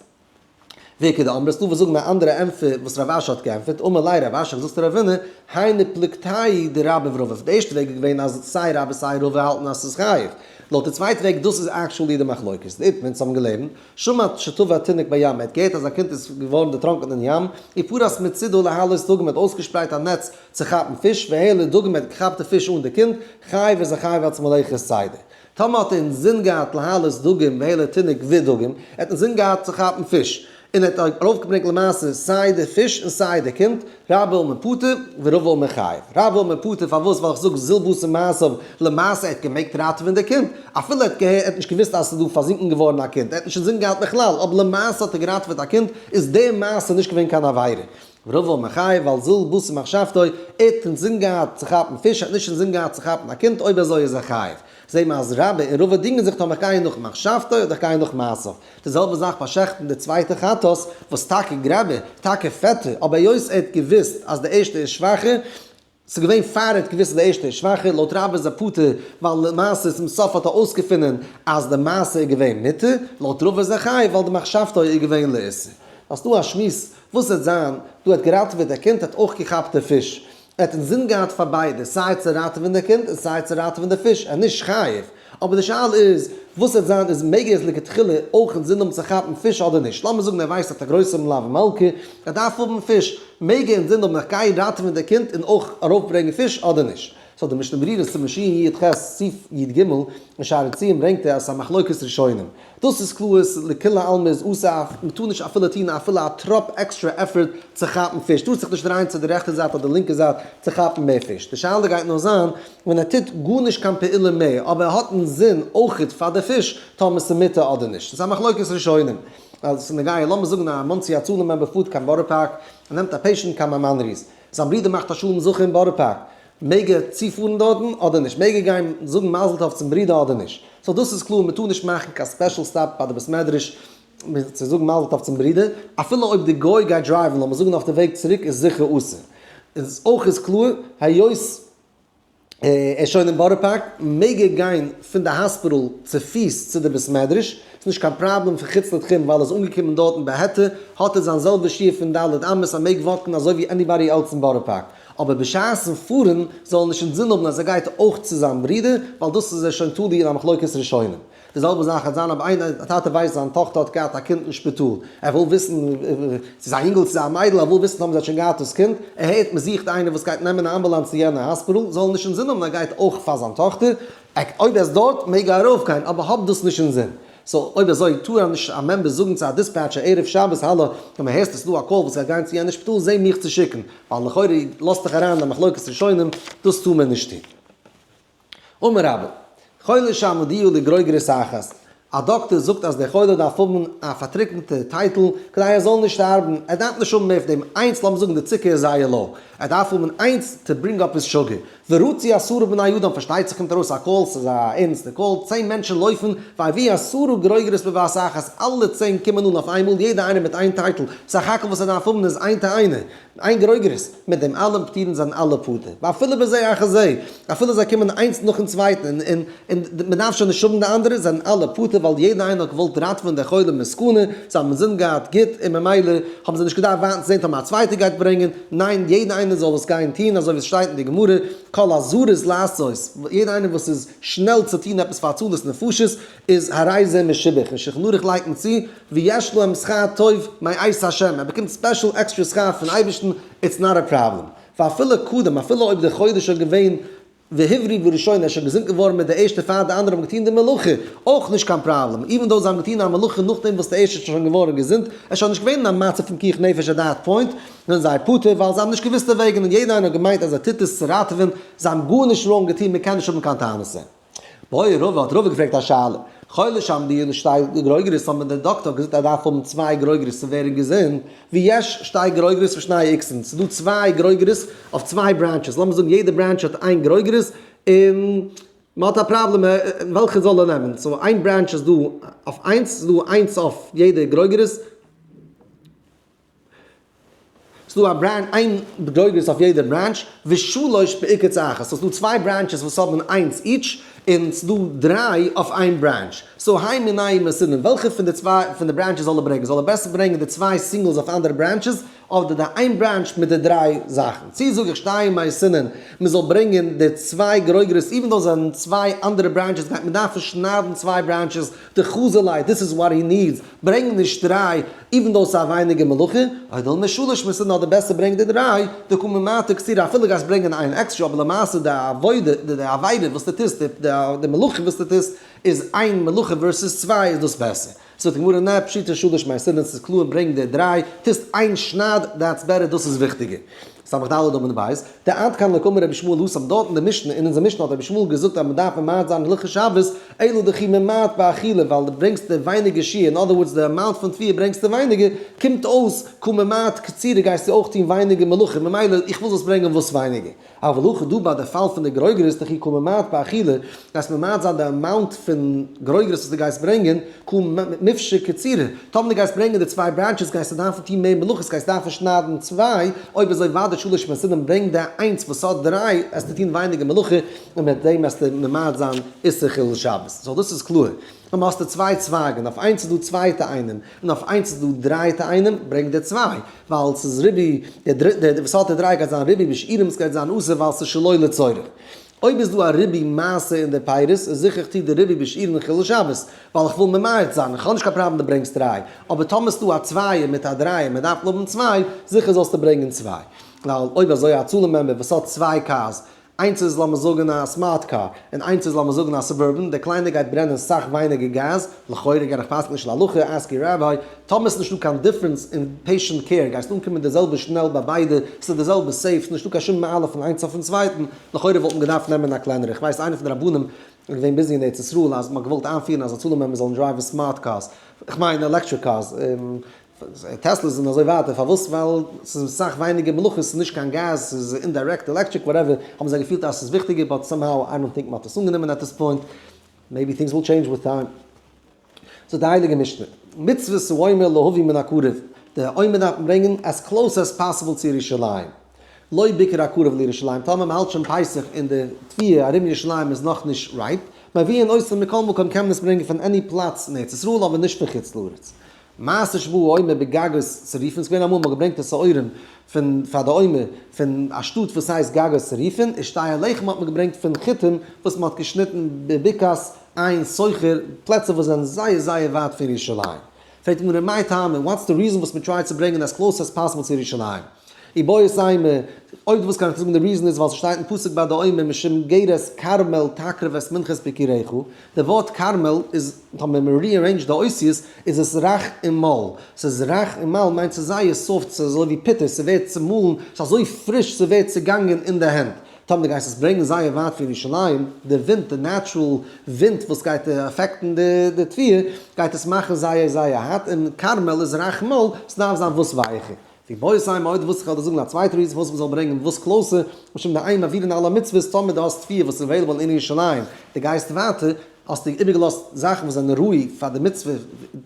ואיכא דאמרי ס'דא וואס זאגן א אנדערע ענטפער וואס רב אשי האט געענטפערט, אמר ליה רב אשי זאגט צו רב הונא, היינו פלוגתייהו דרבה ורבא, די ערשטע וועג איז געווען אז סיי רבה סיי רבא האלטן אז ס'איז חייב, לויט די צווייטע וועג דאס איז actually די מחלוקת, דאיתמר אונז האבן געלערנט, שמע שטבע תינוק בים, ער האט געהערט אז א קינד איז געווארן דערטראנקען אין ים, ופרס מצידו להעלות דגים ער האט אויסגעשפרייט א נעץ צו כאפן פיש, והעלה דגים ער האט געכאפט די פיש אן די קינד, חייב איז ער חייב אלס מלאכת צידה. טאמער האט ער אינזין געהאט להעלות דגים והעלה תינוק ודגים, ער האט אינזין געהאט צו כאפן פיש, און ער האט ארויפגעברענגט למעשה סיי די פיש און סיי די קינד, רבה אמר פטור ורבא אמר חייב. רבה אמר פטור פארוואס ווייל איך זאג זיל בתר מעשיו, למעשה ער האט געמעגט ראטעווען די קינד, אפילו ער האט נישט געוואוסט אז ס'איז דא פארזינקן געווארן א קינד, ער האט נישט אינזין געהאט בכלל, אבער למעשה האט ער געראטעוועט א קינד, איז די מעשה נישט געווען קיין עבירה. ורבא אמר חייב ווייל זיל בתר מחשבתו, ער האט אינזין געהאט צו כאפן פיש, ער האט נישט אינזין געהאט צו כאפן א קינד, אויב אזוי איז ער חייב. זעהן מיר אז רבה און רבא דינגען זיך טאמער איך גיי נאך מחשבתו אדער איך גיי נאך מעשיו. די זעלבע זאך ביי שעכטן די צווייטע חטאת, וואס טאקע גרעבער, טאקע פעטער, אבער היות ער האט געוואוסט אז די ערשטע איז שוואכער, ס'איז געווען פאר ער האט געוואוסט אז די ערשטע איז שוואכער, לויט רבה איז ער פטור, ווייל למעשה צום סוף האט ער אויסגעפונען אז די מעשה איז געווען מותר, לויט רבא איז ער חייב ווייל די מחשבתו איז געווען לאיסור. האסט דא א שמועס וואס וועט זיין, דא האט געראטעוועט א קינד האט אויך געכאפט די פיש, ער האט אינזין געהאט פאר ביידע, סיי צו ראטעווען די קינד און סיי צו ראטעווען די פיש, ער איז נישט חייב, אבער די שאלה איז וואס וועט זיין איז מעג ער עס לכתחילה אויך אינזין האבן צו כאפן פיש אדער נישט, לאמיר זאגן ער ווייסט ער האט א גרויסע מלוה מלכה, ער דארף האבן פיש, מעג ער אינזין האבן איך גיי ראטעווען די קינד און אויך ארויפברענגען פיש אדער נישט. so די משנה ברורה סימן שי"ח סעיף י"ג אין שערי ציון ברענגט ער אז ס'איז א מחלוקת ראשונים. דאס איז קלאר אז לכולי עלמא איז אסור מ'טאר נישט אפילו טון אפילו א טראפ extra effort צו כאפן פיש, טארסט זיך נישט דרייען צו די רעכטע זייט אדער לינקע זייט צו כאפן מער פיש. די שאלה גייט נאר זיין ווען ער טוט גארנישט קיין פעולה מער אבער ער האט אינזין אויכעט פאר די פיש טאמער ס'מותר אדער נישט. ס'איז א מחלוקת ראשונים. אז ס'איז נוגע לאמיר זאגן א מאנסי הצלה member פארט קיין בארא פארק און נעמט א patient קיין מיימאנעריס. זיין ברודער מאכט א שלום זכר אין בארא פארק. מעג ער צופארן דארטן אדער נישט? מעג ער גיין זאגן מזל טוב צום ברודער אדער נישט? so דאס איז קלאר מ'טאר נישט מאכן קיין special stop ביי די בית מדרש צו זאגן מזל טוב צום ברודער, אפילו אויב די גוי גייט דרייוון לאמיר זאגן אויף די וועג צוריק איז זיכער אסור. איז אויך איז קלאר היות ער איז שוין אין בארא פארק מעג ער גיין פון די hospital צופיס צו די בית מדרש, ס'איז נישט קיין פראבלעם פון חוץ לתחום ווייל ער איז אנגעקומען דארטן בהיתר, האט ער זיין זעלבע שיעור פון ד' אמות ער מעג וואקן אזוי ווי anybody else אין בארא פארק. אבער בשעת'ן פארן זאל ער נישט אינזין האבן אז ער גייט אויך צו זיין ברודער, ווייל דאס איז ער שוין תלוי אין א מחלוקת ראשונים. די זעלבע זאך וועט זיין אויב איינער, א טאטע ווייסט זיין טאכטער האט געהאט א קינד אין שפיטאל, ער וויל וויסן צו ס'איז א אינגל צו ס'איז א מיידל, ער וויל וויסן אויב זי האט שוין געהאט דאס קינד, ער הערט מ'זוכט איינער וואס גייט נעמען א אמבולאנס צו יענע hospital, זאל ער נישט אינזין האבן ער גייט אויך פאר זיין טאכטער, אויב ער איז דארט מעג ער ארויפגיין, אבער האב דאס נישט אינזין. so אויב אזוי טאר נישט א member זאגן צו א dispatcher ערב שבת האלא ווען מען הערסט עס איז דא א call וואס גייט גיין צו יענע שפיטאל זעה מיך צו שיקן ווייל לכאורה לאזט דיך אריין אין א מחלוקת ראשונים דאס טאר מען נישט טון. אמר רבה, חולה שהעמידוהו לגרוגרת אחת, א דאקטער זאגט אז דער חולה דארף האבן א פארטריקנטע טייטל כדי ער זאל נישט שטארבן, ער דארף נישט האבן מער פון דעם איינס, לאמיר זאגן די צוקער איז זייער low, ער דארף האבן איינס to bring up his sugar, ורצו עשרה בני אדם, פארשטייט זיך קומט ארויס א call, ס'איז א ערנסטע call, צען מענטשן לויפן, והביאו עשרה גרוגרות בבת אחת, אלע צען קומען אן אויף איינמאל, יעדער איינער מיט איין טייטל, סך הכל וואס ער דארף האבן איז איין טעינה, איין גרוגרת, מיט דעם אלעם פטורין זענען אלע פטור, ואפילו בזה אחר זה, אפילו זיי קומען איינס נאכן צווייטן, און און מען דארף שוין נישט האבן די אנדערע, זענען אלע פטור, ווייל יעדער איינער האט געוואלט ראטעווען דער חולה מסכנה, זיי האבן אינזין געהאט גוט, און ממילא האבן זיי נישט געדארפט ווארטן צו זען טאמער א צווייטער גייט ברענגען, ניין, יעדער איינער. איינער זאל עס גיין טון, אזוי ווי עס שטייט אין די גמרא, כל הזריז לעשות, יעדער איינער וואס איז שנעל צו טון עפעס פאר הצלת נפשות, איז הרי זה משובח, און שולחן ערוך לייגט מען צו, ויש להם שכר טוב מאת השם, ער באקומט special עקסטרע שכר פון אייבערשטן, it's not א פראבלעם. ואפילו קדם, אפילו אויב דער חודש איז געווען והבריא בראשונה, ער איז שוין געזונט געווארן מיט די ערשטע פאר די אנדערע האבן געטון די מלאכה, אויך נישט קיין פראבלעם, even though זיי האבן געטון א מלאכה נאכדעם וואס די ערשטע איז שוין געווארן געזונט, ער איז שוין נישט געווען אין א מצב פון פיקוח נפש at that point, זענען זיי פטור ווייל זיי האבן נישט געוואוסט דערוועגן און יעדער איינער האט געמיינט אז ער טוט עס צו ראטעווען, זיי האבן גארנישט wrong געטון, מען קען נישט האבן קיין טענות. בעי רבא האט רבא געפרעגט א שאלה, חולה שאמרוהו שתי גרוגרות האט דער דאקטאר געזאגט אז ער דארף האבן צוויי גרוגרות צו ווערן געזונט, ויש שתי גרוגרות ושני עוקצין, ס'איז דא צוויי גרוגרות אויף צוויי branches, לאמיר זאגן יעדע branch האט איין גרוגרת, און מען האט א פראבלעם וועלכע זאל ער נעמען, so איין branch איז דא אויף איינס, ס'איז דא איינס אויף יעדע גרוגרת, ס'דא א branch, איין גרוגרת אויף יעדע branch, ושלוש בעוקץ אחת, so ס'דא צוויי branches וואס האבן איינס each, און ס'דא דריי אויף איין branch. so הי מינייהו מייתינן, וועלכע פון די צוויי פון די branches זאל ער ברענגען? זאל ער בעסער ברענגען די צוויי singles אויף אנדערע branches, אדער די איין branch מיט די דריי זאכן? צו זאג איך שתיים מייתינן, מ'זאל ברענגען די צוויי גרוגרות even though זענען צוויי אנדערע branches גייט מען דארפן שניידן צוויי branches, דחזי ליה, this is what he needs, ברענג נישט דריי, even though ס'איז א ווייניגער מלאכה, אדער משלש מייתינן אדער בעסער ברענג די דריי, דקא ממעטי קצירה אפילו גייסט ברענגען איין עקסטרע אבער למעשה די עבודה, די עבירה וואס דו טוסט, די מלאכה וואס דו טוסט איז איין מלאכה versus צוויי איז דאס בעסער. זאגט די גמרא נע פשיטא שלש מייתינן ס'איז קלאר ברענג די דריי, טוסט איין שנייד that's better דאס איז וויכטיגער. סמך ד' עמוד בית, דעד כאן לא קאמר רבי ישמעאל התם דארט אין די משנה, אין אונזער משנה האט רבי ישמעאל געזאגט אז מען דארף ממעט זיין הלכות שבת, אלא דכי ממעט באכילה ווייל דו ברענגסט די ווייניגער שיעור, in other words די amount פון תבואה ברענגסטו ווייניגער, קומט אויס קא ממעט קצירה גייסטו אויך טון ווייניגער מלאכה, ממילא איך וויל זאלסט ברענגען וואס ווייניגער. אבל הכא דא ביי די פאל פון די גרוגרות דכי קא ממעט באכילה, גייסט ממעט זיין די amount פון גרוגרות וואס דו גייסט ברענגען, קא מפשע קצירה, טאמער דו גייסט ברענגען די צוויי branches גייסטו דארפן טון מער מלאכות, גייסט דארפן שניידן צוויי, אויב אזוי ודאי שלש מייתינן ברענג די איינס וואס האט דריי, עסטו טון ווייניגער מלאכה, און מיט דעם עסטו ממעט זיין איסור חילול שבת. so דאס איז קלאר. טאמער האסטו צוויי צווייגן, אויף איינס איז דא צוויי תאנים, און אויף איינס איז דא דריי תאנים, ברענג די צוויי, ווייל ס'איז ריבוי, דער וואס האט די דריי גייט זיין ריבוי בשעירים, ס'גייט זיין אסור ווייל ס'איז שלא לצורך. אויב איז דא א ריבוי מעשה אין די פירות, איז זיכער איך טו די ריבוי בשעירים און חילול שבת, ווייל איך וויל ממעט זיין, איך האב נישט קיין פראבלעם דו ברענגסט דריי, אבער טאמער ס'דא א צווייער מיט א דרייער, מען דארף האבן צוויי, זיכער זאלסטו ברענגען צוויי. ווייל אויב אזוי א הצלה member וואס האט צוויי cars, איינס איז לאמיר זאגן א smart car, און איינס איז לאמיר זאגן א Suburban, דער קליינער גייט ברענען סאך ווייניגער געז, לכאורה גיין איך פסק'ן נישט להלכה, ask your rabbi, טאמער ס'איז נישטא קיין difference אין patient care, גייסט אנקומען די זעלבע שנעל ביי ביידע, ס'איז די זעלבע safe, ס'איז נישטא קיין שום מעלה פון איינס אויפן צווייטן, לכאורה וואלט מען געדארפט נעמען א קלענערע, איך ווייס איינער פון די רבנים איז געווען busy אין ארץ ישראל אז מ'האט געוואלט איינפירן אז הצלה members זאלן דרייוון smart cars, כ'מיין electric cars, Teslas און אזוי ווייטער, פארוואס? ווייל ס'איז אסאך ווייניגער מלאכות, ס'איז נישט קיין געז, ס'איז indirect electric whatever, האבן זיי געפילט אז ס'איז וויכטיגער but somehow I don't think מ'האט עס אנגענומען at this point, maybe things will change with time. זאגט די הייליגע משנה, מצוות העומר להביא מן הקרוב, די עומר דארף מען ברענגען as close as possible צו ירושלים, לא ביקר הקרוב לירושלים, טאמער מ'האלט שוין פסח און די תבואה ארום ירושלים איז נאכנישט ripe, מביאין אותה מכל מקום קען מען עס ברענגען פון any פלאץ אין ארץ ישראל אבער נישט פון חוץ לארץ. מעשה שבאו העומר בגגות צריפין, ס'געווען אמאל מ'האט געברענגט די שעורים פון פאר די עומר פון א שטאט וואס הייסט גגות צריפין, און שתי הלחם האט מען געברענגט פון חיטים וואס מ'האט געשניטן בבקעת עין סוכר, פלעצער וואס זענען זייער זייער ווייט פון ירושלים. פרעגט די גמרא מאי טעמא, what's the reason וואס מ'טרייט צו ברענגען as close as possible צו ירושלים? איבעית אימא, אויב דו ווילסט קען איך זאגן די reason איז ווייל ס'שטייט אין פסוק ביי די עומר משום גרש כרמל תקריב את מנחת ביכוריך, די ווארט כרמל איז, טאמער מען rearrange ט די אותיות, איז עס רך און מאל. ס'איז רך און מאל מיינט ס'איז זייער soft, ס'איז אזוי ווי פוטער, ס'ווערט צומאלן, ס'איז אזוי פריש ס'ווערט צעגאנגען אין די הענט. טאמער דו גייסט עס ברענגען זייער ווייט פון ירושלים, די ווינט, די natural ווינט וואס גייט אפעקטן די תבואה, גייט עס מאכן זייער זייער הארט, און כרמל איז רך מאל, ס'דארף זיין וואס ווייכער. ואיבעית אימא אויב דו ווילסט איך וועל דיר זאגן א צווייטע reason פארוואס מ'זאל ברענגען וואס closer, משום דאין מעבירין על המצוות, טאמער דו האסט תבואה וואס איז available אין ירושלים, דו גייסט ווייטער, האסטו איבערגעלאזט זאכן וואס זענען ראוי פאר די מצוה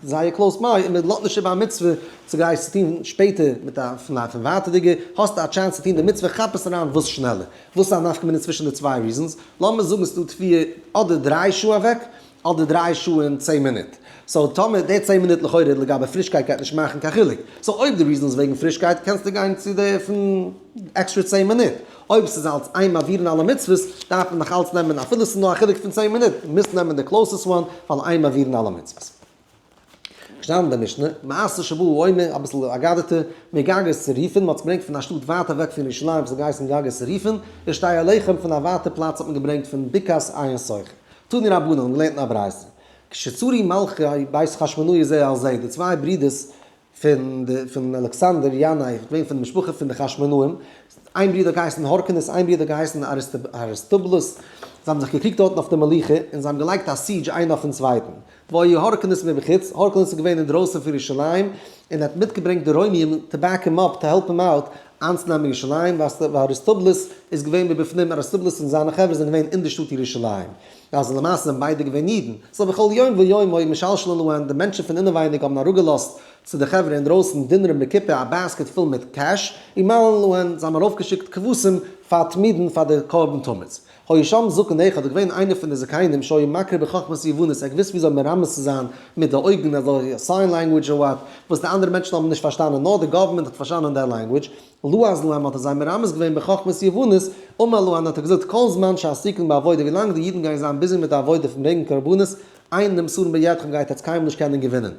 זייער close by, און מ'לאזט נישט איבער א מצוה צו גייסט צו טון שפעטער מיט א פון ווייטערדיגע, האסטו א chance צו טון די מצוה, כאפ עס אריין וואס שנעלער. וואס איז א נפקא מינה צווישן די צוויי reasons? לאמיר זאגן ס'איז דא תבואה אדער דריי שעה אוועק, אדער דריי שעה און 10 מינוט. So טאמער די 10 מינוט לכאורה לגבי פרישקייט גייט נישט מאכן קיין חילוק. So אויב די reason איז וועגן פרישקייט, קענסטו גיין צו די פון עקסטרע 10 מינוט. אויב ס'איז אלץ אין מעבירין על המצוות, דארף מען נאך אלץ נעמען, אפילו ס'איז נאר א חילוק פון 10 מינוט, מוזט נעמען די closest one, ווייל אין מעבירין על המצוות. געשטאנען אין די משנה, מעשה שבאו העומר, אביסל אגדתא, מגגות צריפין, מ'האט עס געברענגט פון א שטאט ווייט אוועק פון ירושלים וואס האט געהייסן גגות צריפין, ושתי הלחם פון א ווייטע פלאץ האט מען געברענגט פון בקעת עין סוכה. תנו רבנן, האבן געלערנט אין א ברייתא. כשצרו מלכי בית חשמונאי זה על זה, די צוויי ברידערס פון די פון אלכסנדר ינאי, געווען פון די משפחה פון די חשמונאים, איין ברודער האט געהייסן הורקנוס, איין ברודער האט געהייסן אריסטובלוס, זיי האבן זיך געקריגט דארטן אויף די מלוכה, און זיי האבן געלייגט א siege איינער אויפן צווייטן. והיה הורקנוס מבחוץ, הורקנוס איז געווען אינדרויסן פון ירושלים, און האט מיטגעברענגט די רוימיים to back him up, to help him out, איינצונעמען ירושלים, ואריסטובלוס איז געווען מבפנים, אריסטובלוס און זיינע חברה זענען געווען אין די שטאט ירושלים. אז למעשה זענען ביידע געווען אידן. So בכל יום ויום היו משלשלין להן, די מענטשן פון אינעווייניג האבן אראפגעלאזט צו די חברה אינדרויסן דינרים בקופה א basket פול מיט cash, ומעלין להן, זיי האבן ארויפגעשיקט כבשים פאר תמידין פאר די קרבן תמיד. היה שם זקן אחד, איז געווען איינער פון די זקנים שהיה מקריא בחכמת יוונית, ער האט געוואוסט וויאזוי מרמז צו זיין מיט די אויגן, אזוי sign language or what, וואס די אנדערע מענטשן האבן נישט פארשטאנען, נאר די government האט פארשטאנען דער language, לעז להם האט ער זיי מרמז געווען בחכמת יוונית, אמר להן האט ער געזאגט כל זמן שעסוקין בעבודה ווילאנג די אידן גייען זיין busy מיט די עבודה פון ברענגען קרבנות, אין נמסרין בידכם גייט עטס קיינמאל נישט קענען געווינען.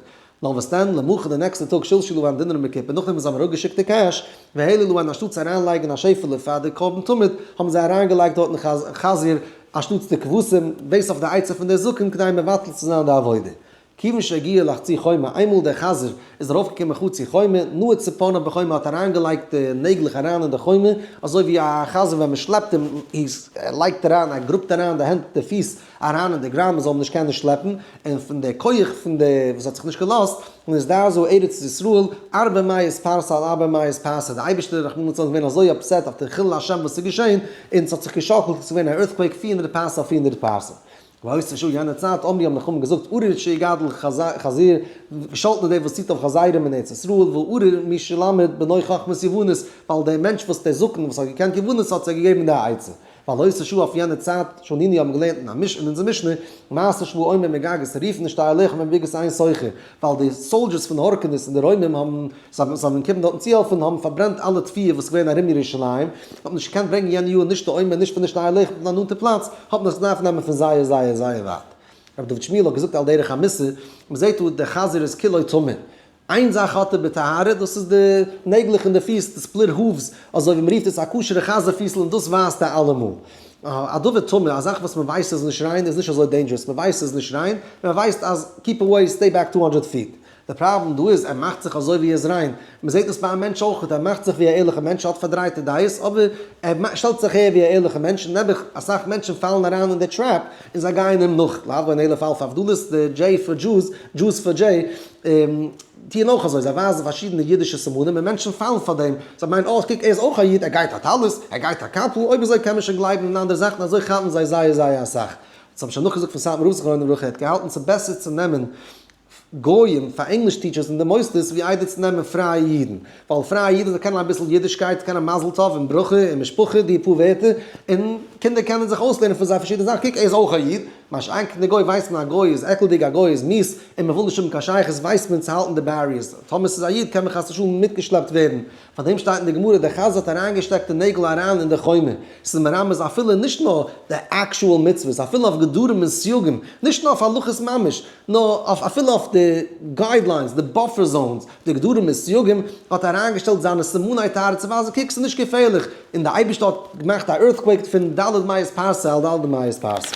נאר וואס דען, למחר די נעקסטע טאג שלשלו להן דינרים בקופה נאכדעם וואס זיי האבן אראפגעשיקט די cash, והעלו להן אנשטאט צו אריינלייגן א שעפעלע פאר די קרבן תמיד, האבן זיי אריינגעלייגט דארטן חזיר אנשטאטס די כבשים, דאס אויף די עצה פון די זקן כדי מבטל צו זיין די עבודה. כיוון שהגיע לחצי חומה, איינמאל דער חזיר איז ארויפגעקומען חצי חומה, נעץ ציפורניו בחומה האט אריינגעלייגט די נעגלעך אריין אין די חומה, אזוי ווי א חזיר ווען מען שלעפט אים, ער לייגט אריין, ער גראבט אריין די הענט, די פיס אריין אין די ground מען זאל אים נישט קענען שלעפן, און פון די כח פון די וואס האט זיך נישט געלאזט, נזדעזעה ארץ ישראל, ארבע מאות פרסה על ארבע מאות פרסה, די אייבערשטער רחמנא לצלן איז געווען אזוי upset אויף די חילול השם וואס איז געשען, און ס'האט זיך געשאקלט, ס'איז געווען א earthquake 400 פרסה אויף 400 פרסה. באותה שעה יענע צייט אמרו האבן די חכמים געזאגט ארור שיגדל חזיר, געשאלטן איז דער וואס ציט אויף חזירים אין ארץ ישראל, וארור מי שלמד בנו חכמת יוונית, ווייל דער מענטש וואס דער זקן וואס האט געקענט יוונית האט זיי געגעבן די עצה. ווייל באותה שעה אויף יענע צייט שנינו האבן געלערנט אין א משנה אין אונזער משנה, מעשה שבאו העומר מגגות צריפין ושתי הלחם מבקעת עין סוכה, ווייל די soldiers פון הורקנוס און די רוימים האבן זיי האבן געקומען דארטן צוהעלפן און האבן פארברענט אלע תבואה וואס איז געווען ארום ירושלים, האט מען נישט געקענט ברענגען יענע יאר נישט די עומר נישט פון די שתי הלחם פון א נאנטע פלאץ, האט מען עס געדארפט נעמען פון זייער זייער זייער ווייט. רבי דוד שמואל האט געזאגט על דרך המוסר, מען זעט דא דער חזיר איז כולו טמא. איין זאך האט ער בטהרה, דאס איז די נעגלעך אין די פיס, די split hooves, אזוי ווי מען רופט עס א כשר'ע חזיר פיסל און דאס ווייזט ער אלעמאל. א דבר טמא, א זאך וואס מען ווייסט איז נישט ריין, איז נישט אזוי dangerous, מען ווייסט ס'איז נישט ריין, מען ווייסט אז keep away, stay back 200 feet. די פראבלעם דא איז ער מאכט זיך אזוי ווי ער איז ריין, מען זעט עס ביי א מענטש אויך, ער מאכט זיך ווי א ערליכע מענטש, האט פארדרייטע דעות, אבער ער שטעלט זיך אהער ווי א ערליכע מענטש, און נעבעך אסאך מענטשן פאלן אריין אין די trap און זיי גייען אים נאך, להבדיל אלף אלפי הבדלות, די J for Jews, Jews for J, טוען אויך אזוי, זיי ווייזן פארשידענע אידישע סימנים און מענטשן פאלן פאר דעם, זיי מיינען אה קוק ער איז אויך א איד, ער גייט א טלית, ער גייט א קאפל, אויב אזוי קען מען שוין גלייבן אין אנדערע זאכן, אזוי כאפן זיי זייער זייער אסאך. דאס האב איך שוין נאכגעזאגט פון סאטמאר רב זכרונו לברכה, ער האט געהאלטן ס'איז בעסער צו נעמען גויים פאר ענגליש teachers אין די מוסדות ווי איידער צו נעמען פרייע אידן, ווייל פרייע אידן זיי קענען אביסל אידישקייט, קענען מזל טוב און ברכה און משפחה די פאר ווערטער, און קינדער קענען זיך אויסלערנען פון זיי פארשידענע זאכן, קוק ער איז אויך א איד, מה שאין כן די גוי ווייסט מען א גוי איז עקלדיג א גוי איז מיאוס און מען וויל נישט האבן קיין שייכות ווייסט מען צו האלטן די barriers, טאמער ס'איז א איד קען מען חס ושלום מיטגעשלעפט ווערן, פאר דעם שטייט אין די גמרא דער חזיר האט אריינגעשטעקט די נעגל אריין אין די חומה, ס'איז מרמז אפילו נישט נאר די actual מצוות, אפילו אויף גדרים און סייגים, נישט נאר אויף הלכות ממש, נאר אויף אפילו אויף די guidelines, די buffer zones, די גדרים און סייגים, האט אריינגעשטעלט זיינע סימני טהרה צו ווייזן קוק ס'איז נישט געפערליך, און די אייבערשטער האט געמאכט א earthquake פון ד' מאות פרסה על ד' מאות פרסה.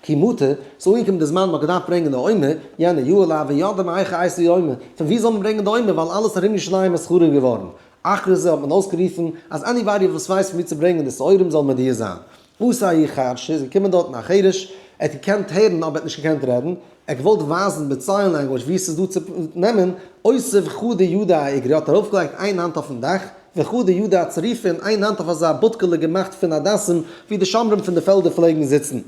כי מטא, ס'איז אנגעקומען די זמן מ'האט געדארפט ברענגען די עומר, יענע יאר לא הוו ידעי מהיכא אייתי עומר, פון וואו זאל מען ברענגען די עומר ווייל אלעס ארום ירושלים איז חרוב געווארן. אחרי זה האט מען אויסגערופן אז anybody וואס ווייסט פון וואו צו ברענגען די שעורים זאל מודיע זיין. אתא ההוא חרשא איז געקומען דארטן א חרש, ער האט געקענט הערן אבער ער האט נישט געקענט רעדן, ער האט געוואלט ווייזן מיט sign language וואו ס'איז דא צו נעמען, אותיב חדא ידא אאיגרא האט ארויפגעלייגט איין האנט אויפן דאך, וחדא ידא אצריפא און איין האנט אויף אזא בודקעלע געמאכט פון הדסים וואו די שומרים פון די פעלדער פלעגן זיצן.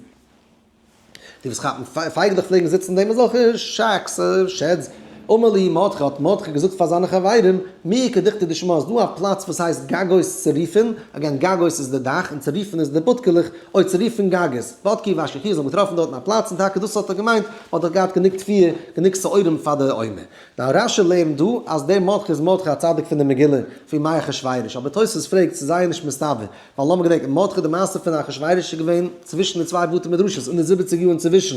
די וואס כאפן פייגלעך פלעגן זיצן אין דעם אזעלכע shacks, sheds. אמר להו מרדכי, האט מרדכי געזאגט פאר זיינע חברים, מי איכא דוכתא דשמא, איז דא א פלאץ וואס הייסט גגות צריפין, again גגות איז די דאך און צריפין איז די בודקעלעך, אוי צריפין גגות, בדקו ואשכחוהו, זיי האבן געטראפן דארטן א פלאץ און טאקע דאס האט ער געמיינט, מען האט דארט געהאט גענוג תבואה, גענוג שעורים פאר די עומר. Now רשי לערנט דא אז דער מרדכי איז מרדכי הצדיק פון די מגילה פון ימי אחשורוש, אבער תוספות פרעגט ס'איז זייער נישט מסתבר, ווייל לאמיר געדענקען, מרדכי די מעשה פון אחשורוש איז געווען צווישן די צוויי בתי מדרשות אין די זיבעציג יאר אינצווישן,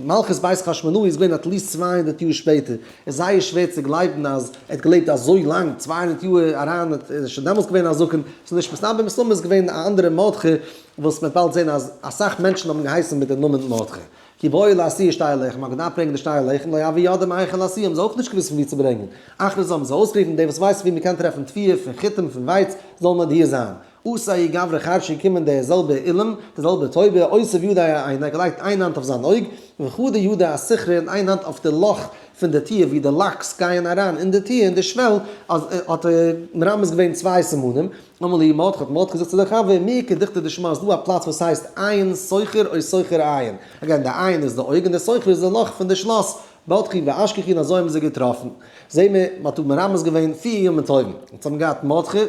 מלכות בית חשמונאי איז געווען at least 200 יאר שפעטער, איז זייער שווער צו גלייבן אז ער האט געלעבט אזוי לאנג, 200 יאר אריין איז ער שוין דעמאלטס געווען א זקן, ס'איז נישט מסתבר, מסתמא איז געווען א אנדערע מרדכי, וואס מ'וועט באלד זען אז אסאך מענטשן האבן געהייסן מיט די נאמען מרדכי. כי באו להשיאו שתי הלחם, מ'האט געדארפט ברענגען די שתי הלחם, לא הוו ידעי מהיכן להשיאם, האבן זיי אויך נישט געוואוסט פון וואו צו ברענגען. אכריזו האבן זיי אויסגערופן, דער וואס ווייסט וואו מ'קען טרעפן תבואה פון חיטים פון ווייץ, זאל מודיע זיין. אתא ההוא גברא חרשא געקומען דער זעלבער אילם, דער זעלבער טויבער, אותיב ידיה אעיניה, געלייגט איין האנט אויף זיין אויג, וחדא ידא אסיכרא און איין האנט אויף די לאך פון די טיר ווי די locks גייען אריין אין די טיר אין די שוועל, אז האט ער מרמז געווען צוויי סימנים, אמר להו מרדכי האט מרדכי געזאגט צו די חבר, מי איכא דוכתא דשמא איז דא א פלאץ וואס הייסט עין סוכר או סוכר עין, again די עין איז די אויג און די סוכר איז די לאך פון די שלאס, בדקו ואשכחוהו און אזוי האבן זיי געטראפן. זעהן מיר, מען האט דא מרמז געווען פיר ימים טובים, אונז האבן געהאט מרדכי,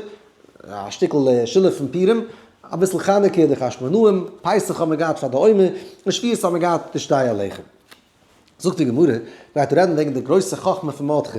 א שטיקל שילוב פון פורים, אביסל חנוכה די חשמונאים, פסח האבן מיר געהאט פאר די עומר, און שבועות האבן מיר געהאט די שתי הלחם. זאגט די גמרא, גייט רעדן וועגן די גרויסע חכמה פון מרדכי.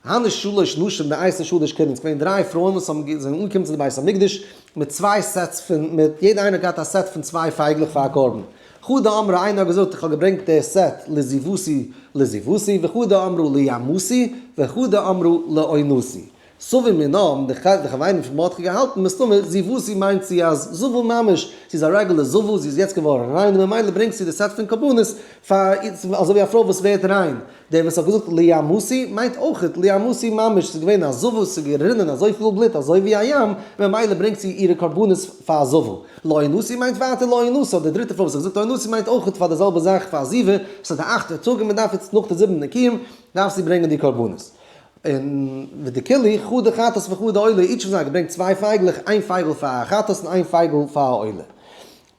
הני שלש נשים דאייתו שלש קירין, ס'געווען דריי פרויען וואס האבן זענען אנגעקומען צו די בית המקדש מיט צוויי sets פון, מיט יעדע איינער האט געהאט א set פון צוויי פייגלעך פאר א קרבן. חדא אמרה איינער האט געזאגט איך האב געברענגט די set לזיוותי לזיוותי, וחדא אמרה לימתי, וחדא אמרה לעונתי. סבור מינה האבן די חברים פון מרדכי געהאלטן, מסתמא זיוותי מיינט זי אז זבה ממש, זי איז א רעגולער זבה, זי איז יעצט געווארן ריין און ממילא ברענגט זי די set פון קרבנות פאר אזוי ווי א פרוי וואס ווערט ריין. דער וואס האט געזאגט לימתי מיינט אויכעט לימתי ממש, ס'איז געווען א זבה, ס'איז גערינען אזויפיל בלוט אזוי ווי א ים, ממילא ברענגט זי אירע קרבנות פאר א זבה. לעונתי מיינט ווייטער לעונתה, די דריטע פרוי וואס האט געזאגט לעונתי מיינט אויכעט פאר די זעלבע זאך פאר א זיבה, ס'איז די אכטע טאג און מ'דארף יעצט נאך די זיבן נקיים דארף זי ברענגען די קרבנות. און ודכולהו חדא חטאת וחדא עולה, each פון זיי האט געברענגט צוויי פייגלעך, איין פייגל פאר א חטאת און איין פייגל פאר א עולה.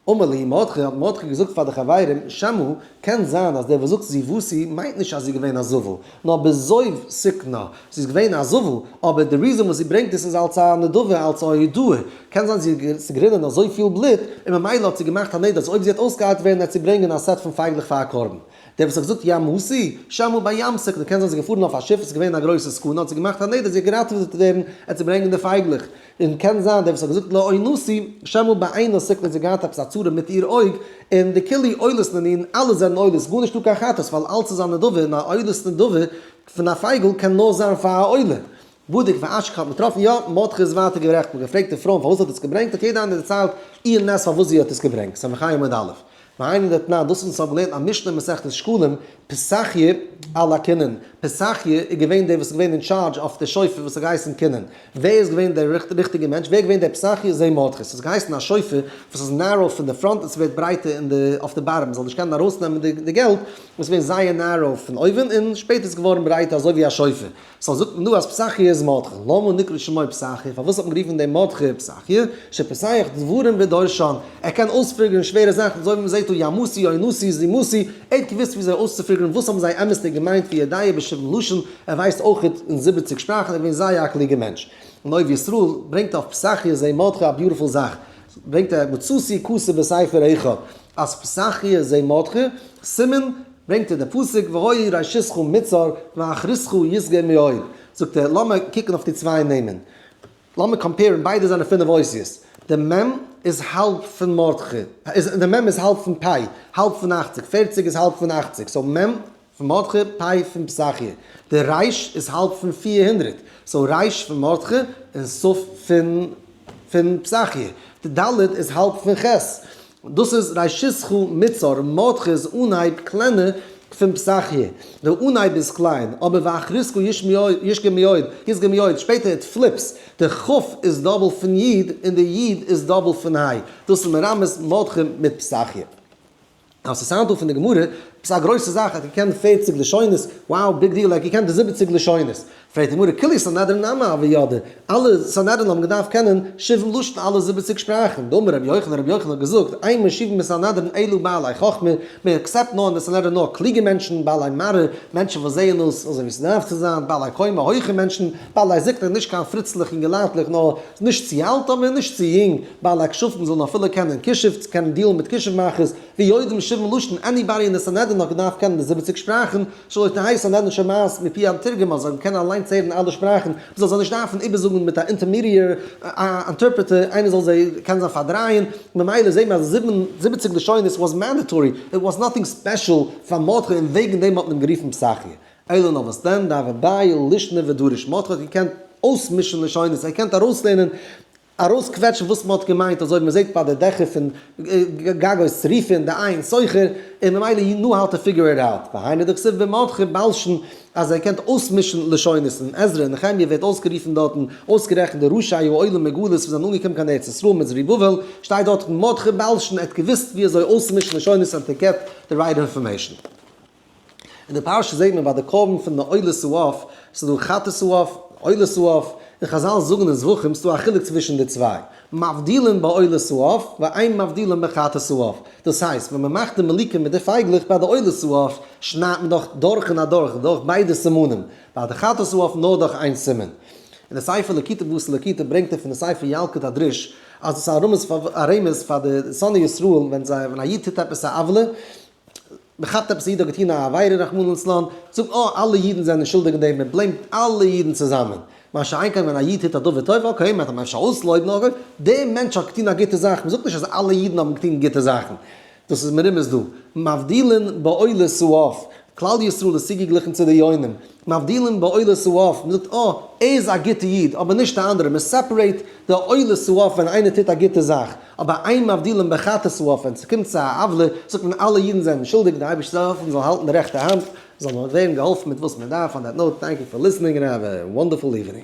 אמר להו מרדכי, האט מרדכי געזאגט פאר די חברים, שמא, קען זיין אז דער וואס זאגט זיוותי מיינט נישט אז זי איז געווען א זבה, נאר בזוב סיכנה, זי איז געווען א זבה, אבער די reason וואס זי ברענגט עס איז אלס א נדבה, אלס א הודאה, קען זיין זי איז גערינען אזויפיל בלוט, און ממילא האט זי געמאכט א נדר אז אויב זי וועט אויסגעהיילט ווערן וועט זי ברענגען א set פון פייגלעך פאר א קרבן. דער וואס האט געזאגט ימתי, שמא בים סיכנה, קען זיין זי איז געפארן אויף א שיף, עס איז געווען א גרויסע סכנה, האט זי געמאכט א נדר זי וועט געראטעוועט ווערן, ער צו ברענגען די פייגלעך. און קען זיין דער וואס האט געזאגט לעונתי, שמא בעינה סיכנה, זי האט געהאט עפעס א צרה מיט איר אויג, און דכולהו עולות נינהו, אלע זענען עולות, גארנישט דא קיין חטאת, ווייל אלץ איז א נדבה, און א עולת נדבה פון א פייגל קען נאר זיין פאר א עולה. בדק ואשכח האט מען געטראפן, יא, מרדכי איז ווייטער גערעכט, מען האט געפרעגט די פרויען פארוואס זי האט עס געברענגט, האט יעדע איינער דערציילט איר נס פארוואס זי האט עס געברענגט, ס"ה עמוד א'. והיינו דתנן, דאס וואס אונז האבן געלערנט א משנה אין מסכת שקלים, פתחיה על הכינין, פתחיה איז געווען דער וואס איז געווען אין טשארדזש אויף די שופר וואס האט געהייסן כינין, ווער איז געווען דער ריכטיגער מענטש, ווער איז געווען דער פתחיה? זה מרדכי, ס'האט געהייסן א שופר וואס איז narrow פון די front און ס'ווערט ברייטער אין די אויף די bottom, מ'זאל נישט קענען ארויסנעמען די געלט, איז געווען זייער narrow פון אויבן און שפעטער איז געווארן ברייטער אזוי ווי א שופר. so זאגט מען דא אז פתחיה איז מרדכי, למה נקרא שמו פתחיה, פארוואס האט מען גערופן דעם מרדכי פתחיה, שפותח דברים ודורשן, ער קען אויספיגערן שווערע זאכן, אזוי ווי מען זעט דא ימתי עונתי זימתי, ער האט געוואוסט ווי אזוי אויסצופיגערן וואס האבן זיי אמת'דיג געמיינט ויודע בשבעים לשון, ער ווייסט אויך אין זיבעציג שפראכן, ער איז געווען זייער א קלוגער מענטש. און אוהב ישראל ברענגט אויף פתחיה זה מרדכי א beautiful זאך, ברענגט ער מצאתי כתוב בספר אחד אז פתחיה זה מרדכי, סימן, ברענגט ער די פסוק והיה ראשיתך מצר ואחריתך ישגה מאוד, זאגט ער לאמיר קוקן אויף די צוויי נעמען, לאמיר קאמפעירן ביידע זענען פינף אותיות, די מ' איז האלב פון מרדכי, די מ' איז האלב פון פ', האלב פון אכציג, פערציג איז האלב פון אכציג, so מ' פון מרדכי, פ' פון פתחיה, די ר' איז האלב פון 400, so ר' פון מרדכי און ת' פון פון פתחיה, די ד' איז האלב פון ח', דאס איז ראשיתך מצר, מרדכי איז אנהייב קלענער פון פתחיה, די אנהייב איז קליין, אבער ואחריתך ישגה מאוד, ישגה מאוד, שפעטער it flips, די כ' איז double פון י' און די י' איז double פון ה', דאס איז מרמז מרדכי מיט פתחיה. אז ס'איז היינט דא פון די גמרא, עפעס א גרויסע זאך, ער האט געקענט 40 לשונות, wow, big deal, ער האט געקענט די 70 לשונות. פרעגט די גמרא, כולהו סנהדרין נמי הוו ידעי, אלע סנהדרין האבן געדארפט קענען שבעים לשון אלע 70 שפראכן. דאמר רבי יוחנן, רבי יוחנן האט געזאגט, אין מושיבין בסנהדרין אלא בעלי חכמה, מען accept נאר אין די סנהדרין נאר קלוגע מענטשן, בעלי מראה, מענטשן וואס זעען אויס אזוי ווי ס'דארף צו זיין, בעלי קומה, הויכע מענטשן, בעלי זקנה, נישט קיין פריצלעך אינגעלייטלעך, נאר נישט צו אלט אבער נישט צו יונג, בעלי כשפים זאלן אפילו קענען כישוף, קענען deal ן מיט כישוף מאכערס, ויודעים שבעים לשון, anybody אין די סנהדרין האט געדארפט קענען די 70 שפראכן, שלא תהא סנהדרין שומעת מפי המתורגמן, זאל קענען אליינס הערן אלע שפראכן, מ'זאל זיי נישט דארפן איבערזאגן מיט א intermediary, א interpreter, איינער זאל זיי קענען זיי פארדרייען. ממילא זעט מען אז 70 לשונות was mandatory, it was nothing special פאר מרדכי און וועגן דעם האט מען אים גערופן פתחיה. אלא נאר וואס דען, דהוה בעי לישנא ודריש, מרדכי האט געקענט אויסמישן לשונות, ער קענט ארויסלערנען, ארויסקוועטשן וואס מ'האט געמיינט, אזוי ווי מ'זעט ביי די דעכער פון גגות צריפין, די עין סוחר, און ממילא you know how to figure it out. והיינו דכתיב במרדכי בלשן, אז ער קען אויסמישן לשונות. אין עזרא און נחמיה ווערט אויסגערופן דארטן, אויסגערעכנט די ראשי העולים מגלות וואס זענען אנגעקומען קיין ארץ ישראל מיט זרובבל, שטייט דארט מרדכי בלשן, ער האט געוואוסט ווי אזוי אויסצומישן לשונות and to get the right information. אין די פרשה זעט מען ביי די קרבן פון די עולת העוף, ס'איז דא חטאת העוף, עולת העוף, און חזל זאגן אין זבחים ס'דא א חילוק צווישן די צוויי, מבדילין בעולת העוף ואין מבדילין בחטאת העוף, דאס הייסט ווען מ'מאכט די מליקה מיט די פייגלעך ביי די עולת העוף שניידט מען דאך דורך און אדורך דורך ביידע סימנים, ביי די חטאת העוף נאר דורך איין סימן. אין די ספר ליקוטי בתר ליקוטי ברענגט ער פון די ספר ילקוט הדרוש אז דאס איז א רמז פאר די שונאי ישראל ווען זיי ווען א איד טוט עפעס א עוולה, מ'כאפט עפעס א איד האט געטון א עבירה רחמנא לצלן, זאגט מען אה אלע אידן זענען שולדיג אין דעם, מען blame ט אלע אידן צוזאמען. מה שאין כן ווען א איד טוט א דבר טוב, okay, מען האט אים אפשר אויסלויבן, אקעי, דער מענטש האט געטון א גוטע זאך, מען זאגט נישט אז אלע אידן האבן געטון גוטע זאכן. דאס איז מרומז דא. מבדילין בעולת העוף, כלל ישראל איז צוגעגליכן צו די יונים. מבדילין בעולת העוף, מען זאגט אה, ער איז א גוטע איד, אבער נישט די אנדערע, מען separate די עולת העוף ווען איינער טוט א גוטע זאך, אבער אין מבדילין בחטאת העוף, ווען ס'קומט צו א עוולה, זאגט מען אלע אידן זענען שולדיג, די אייבערשטער זאל העלפן מ'זאל האלטן די רעכטע האנט, זאל מען ווערן געהאלפן מיט וואס מען דארף, on that note, thank you for listening and have a wonderful evening.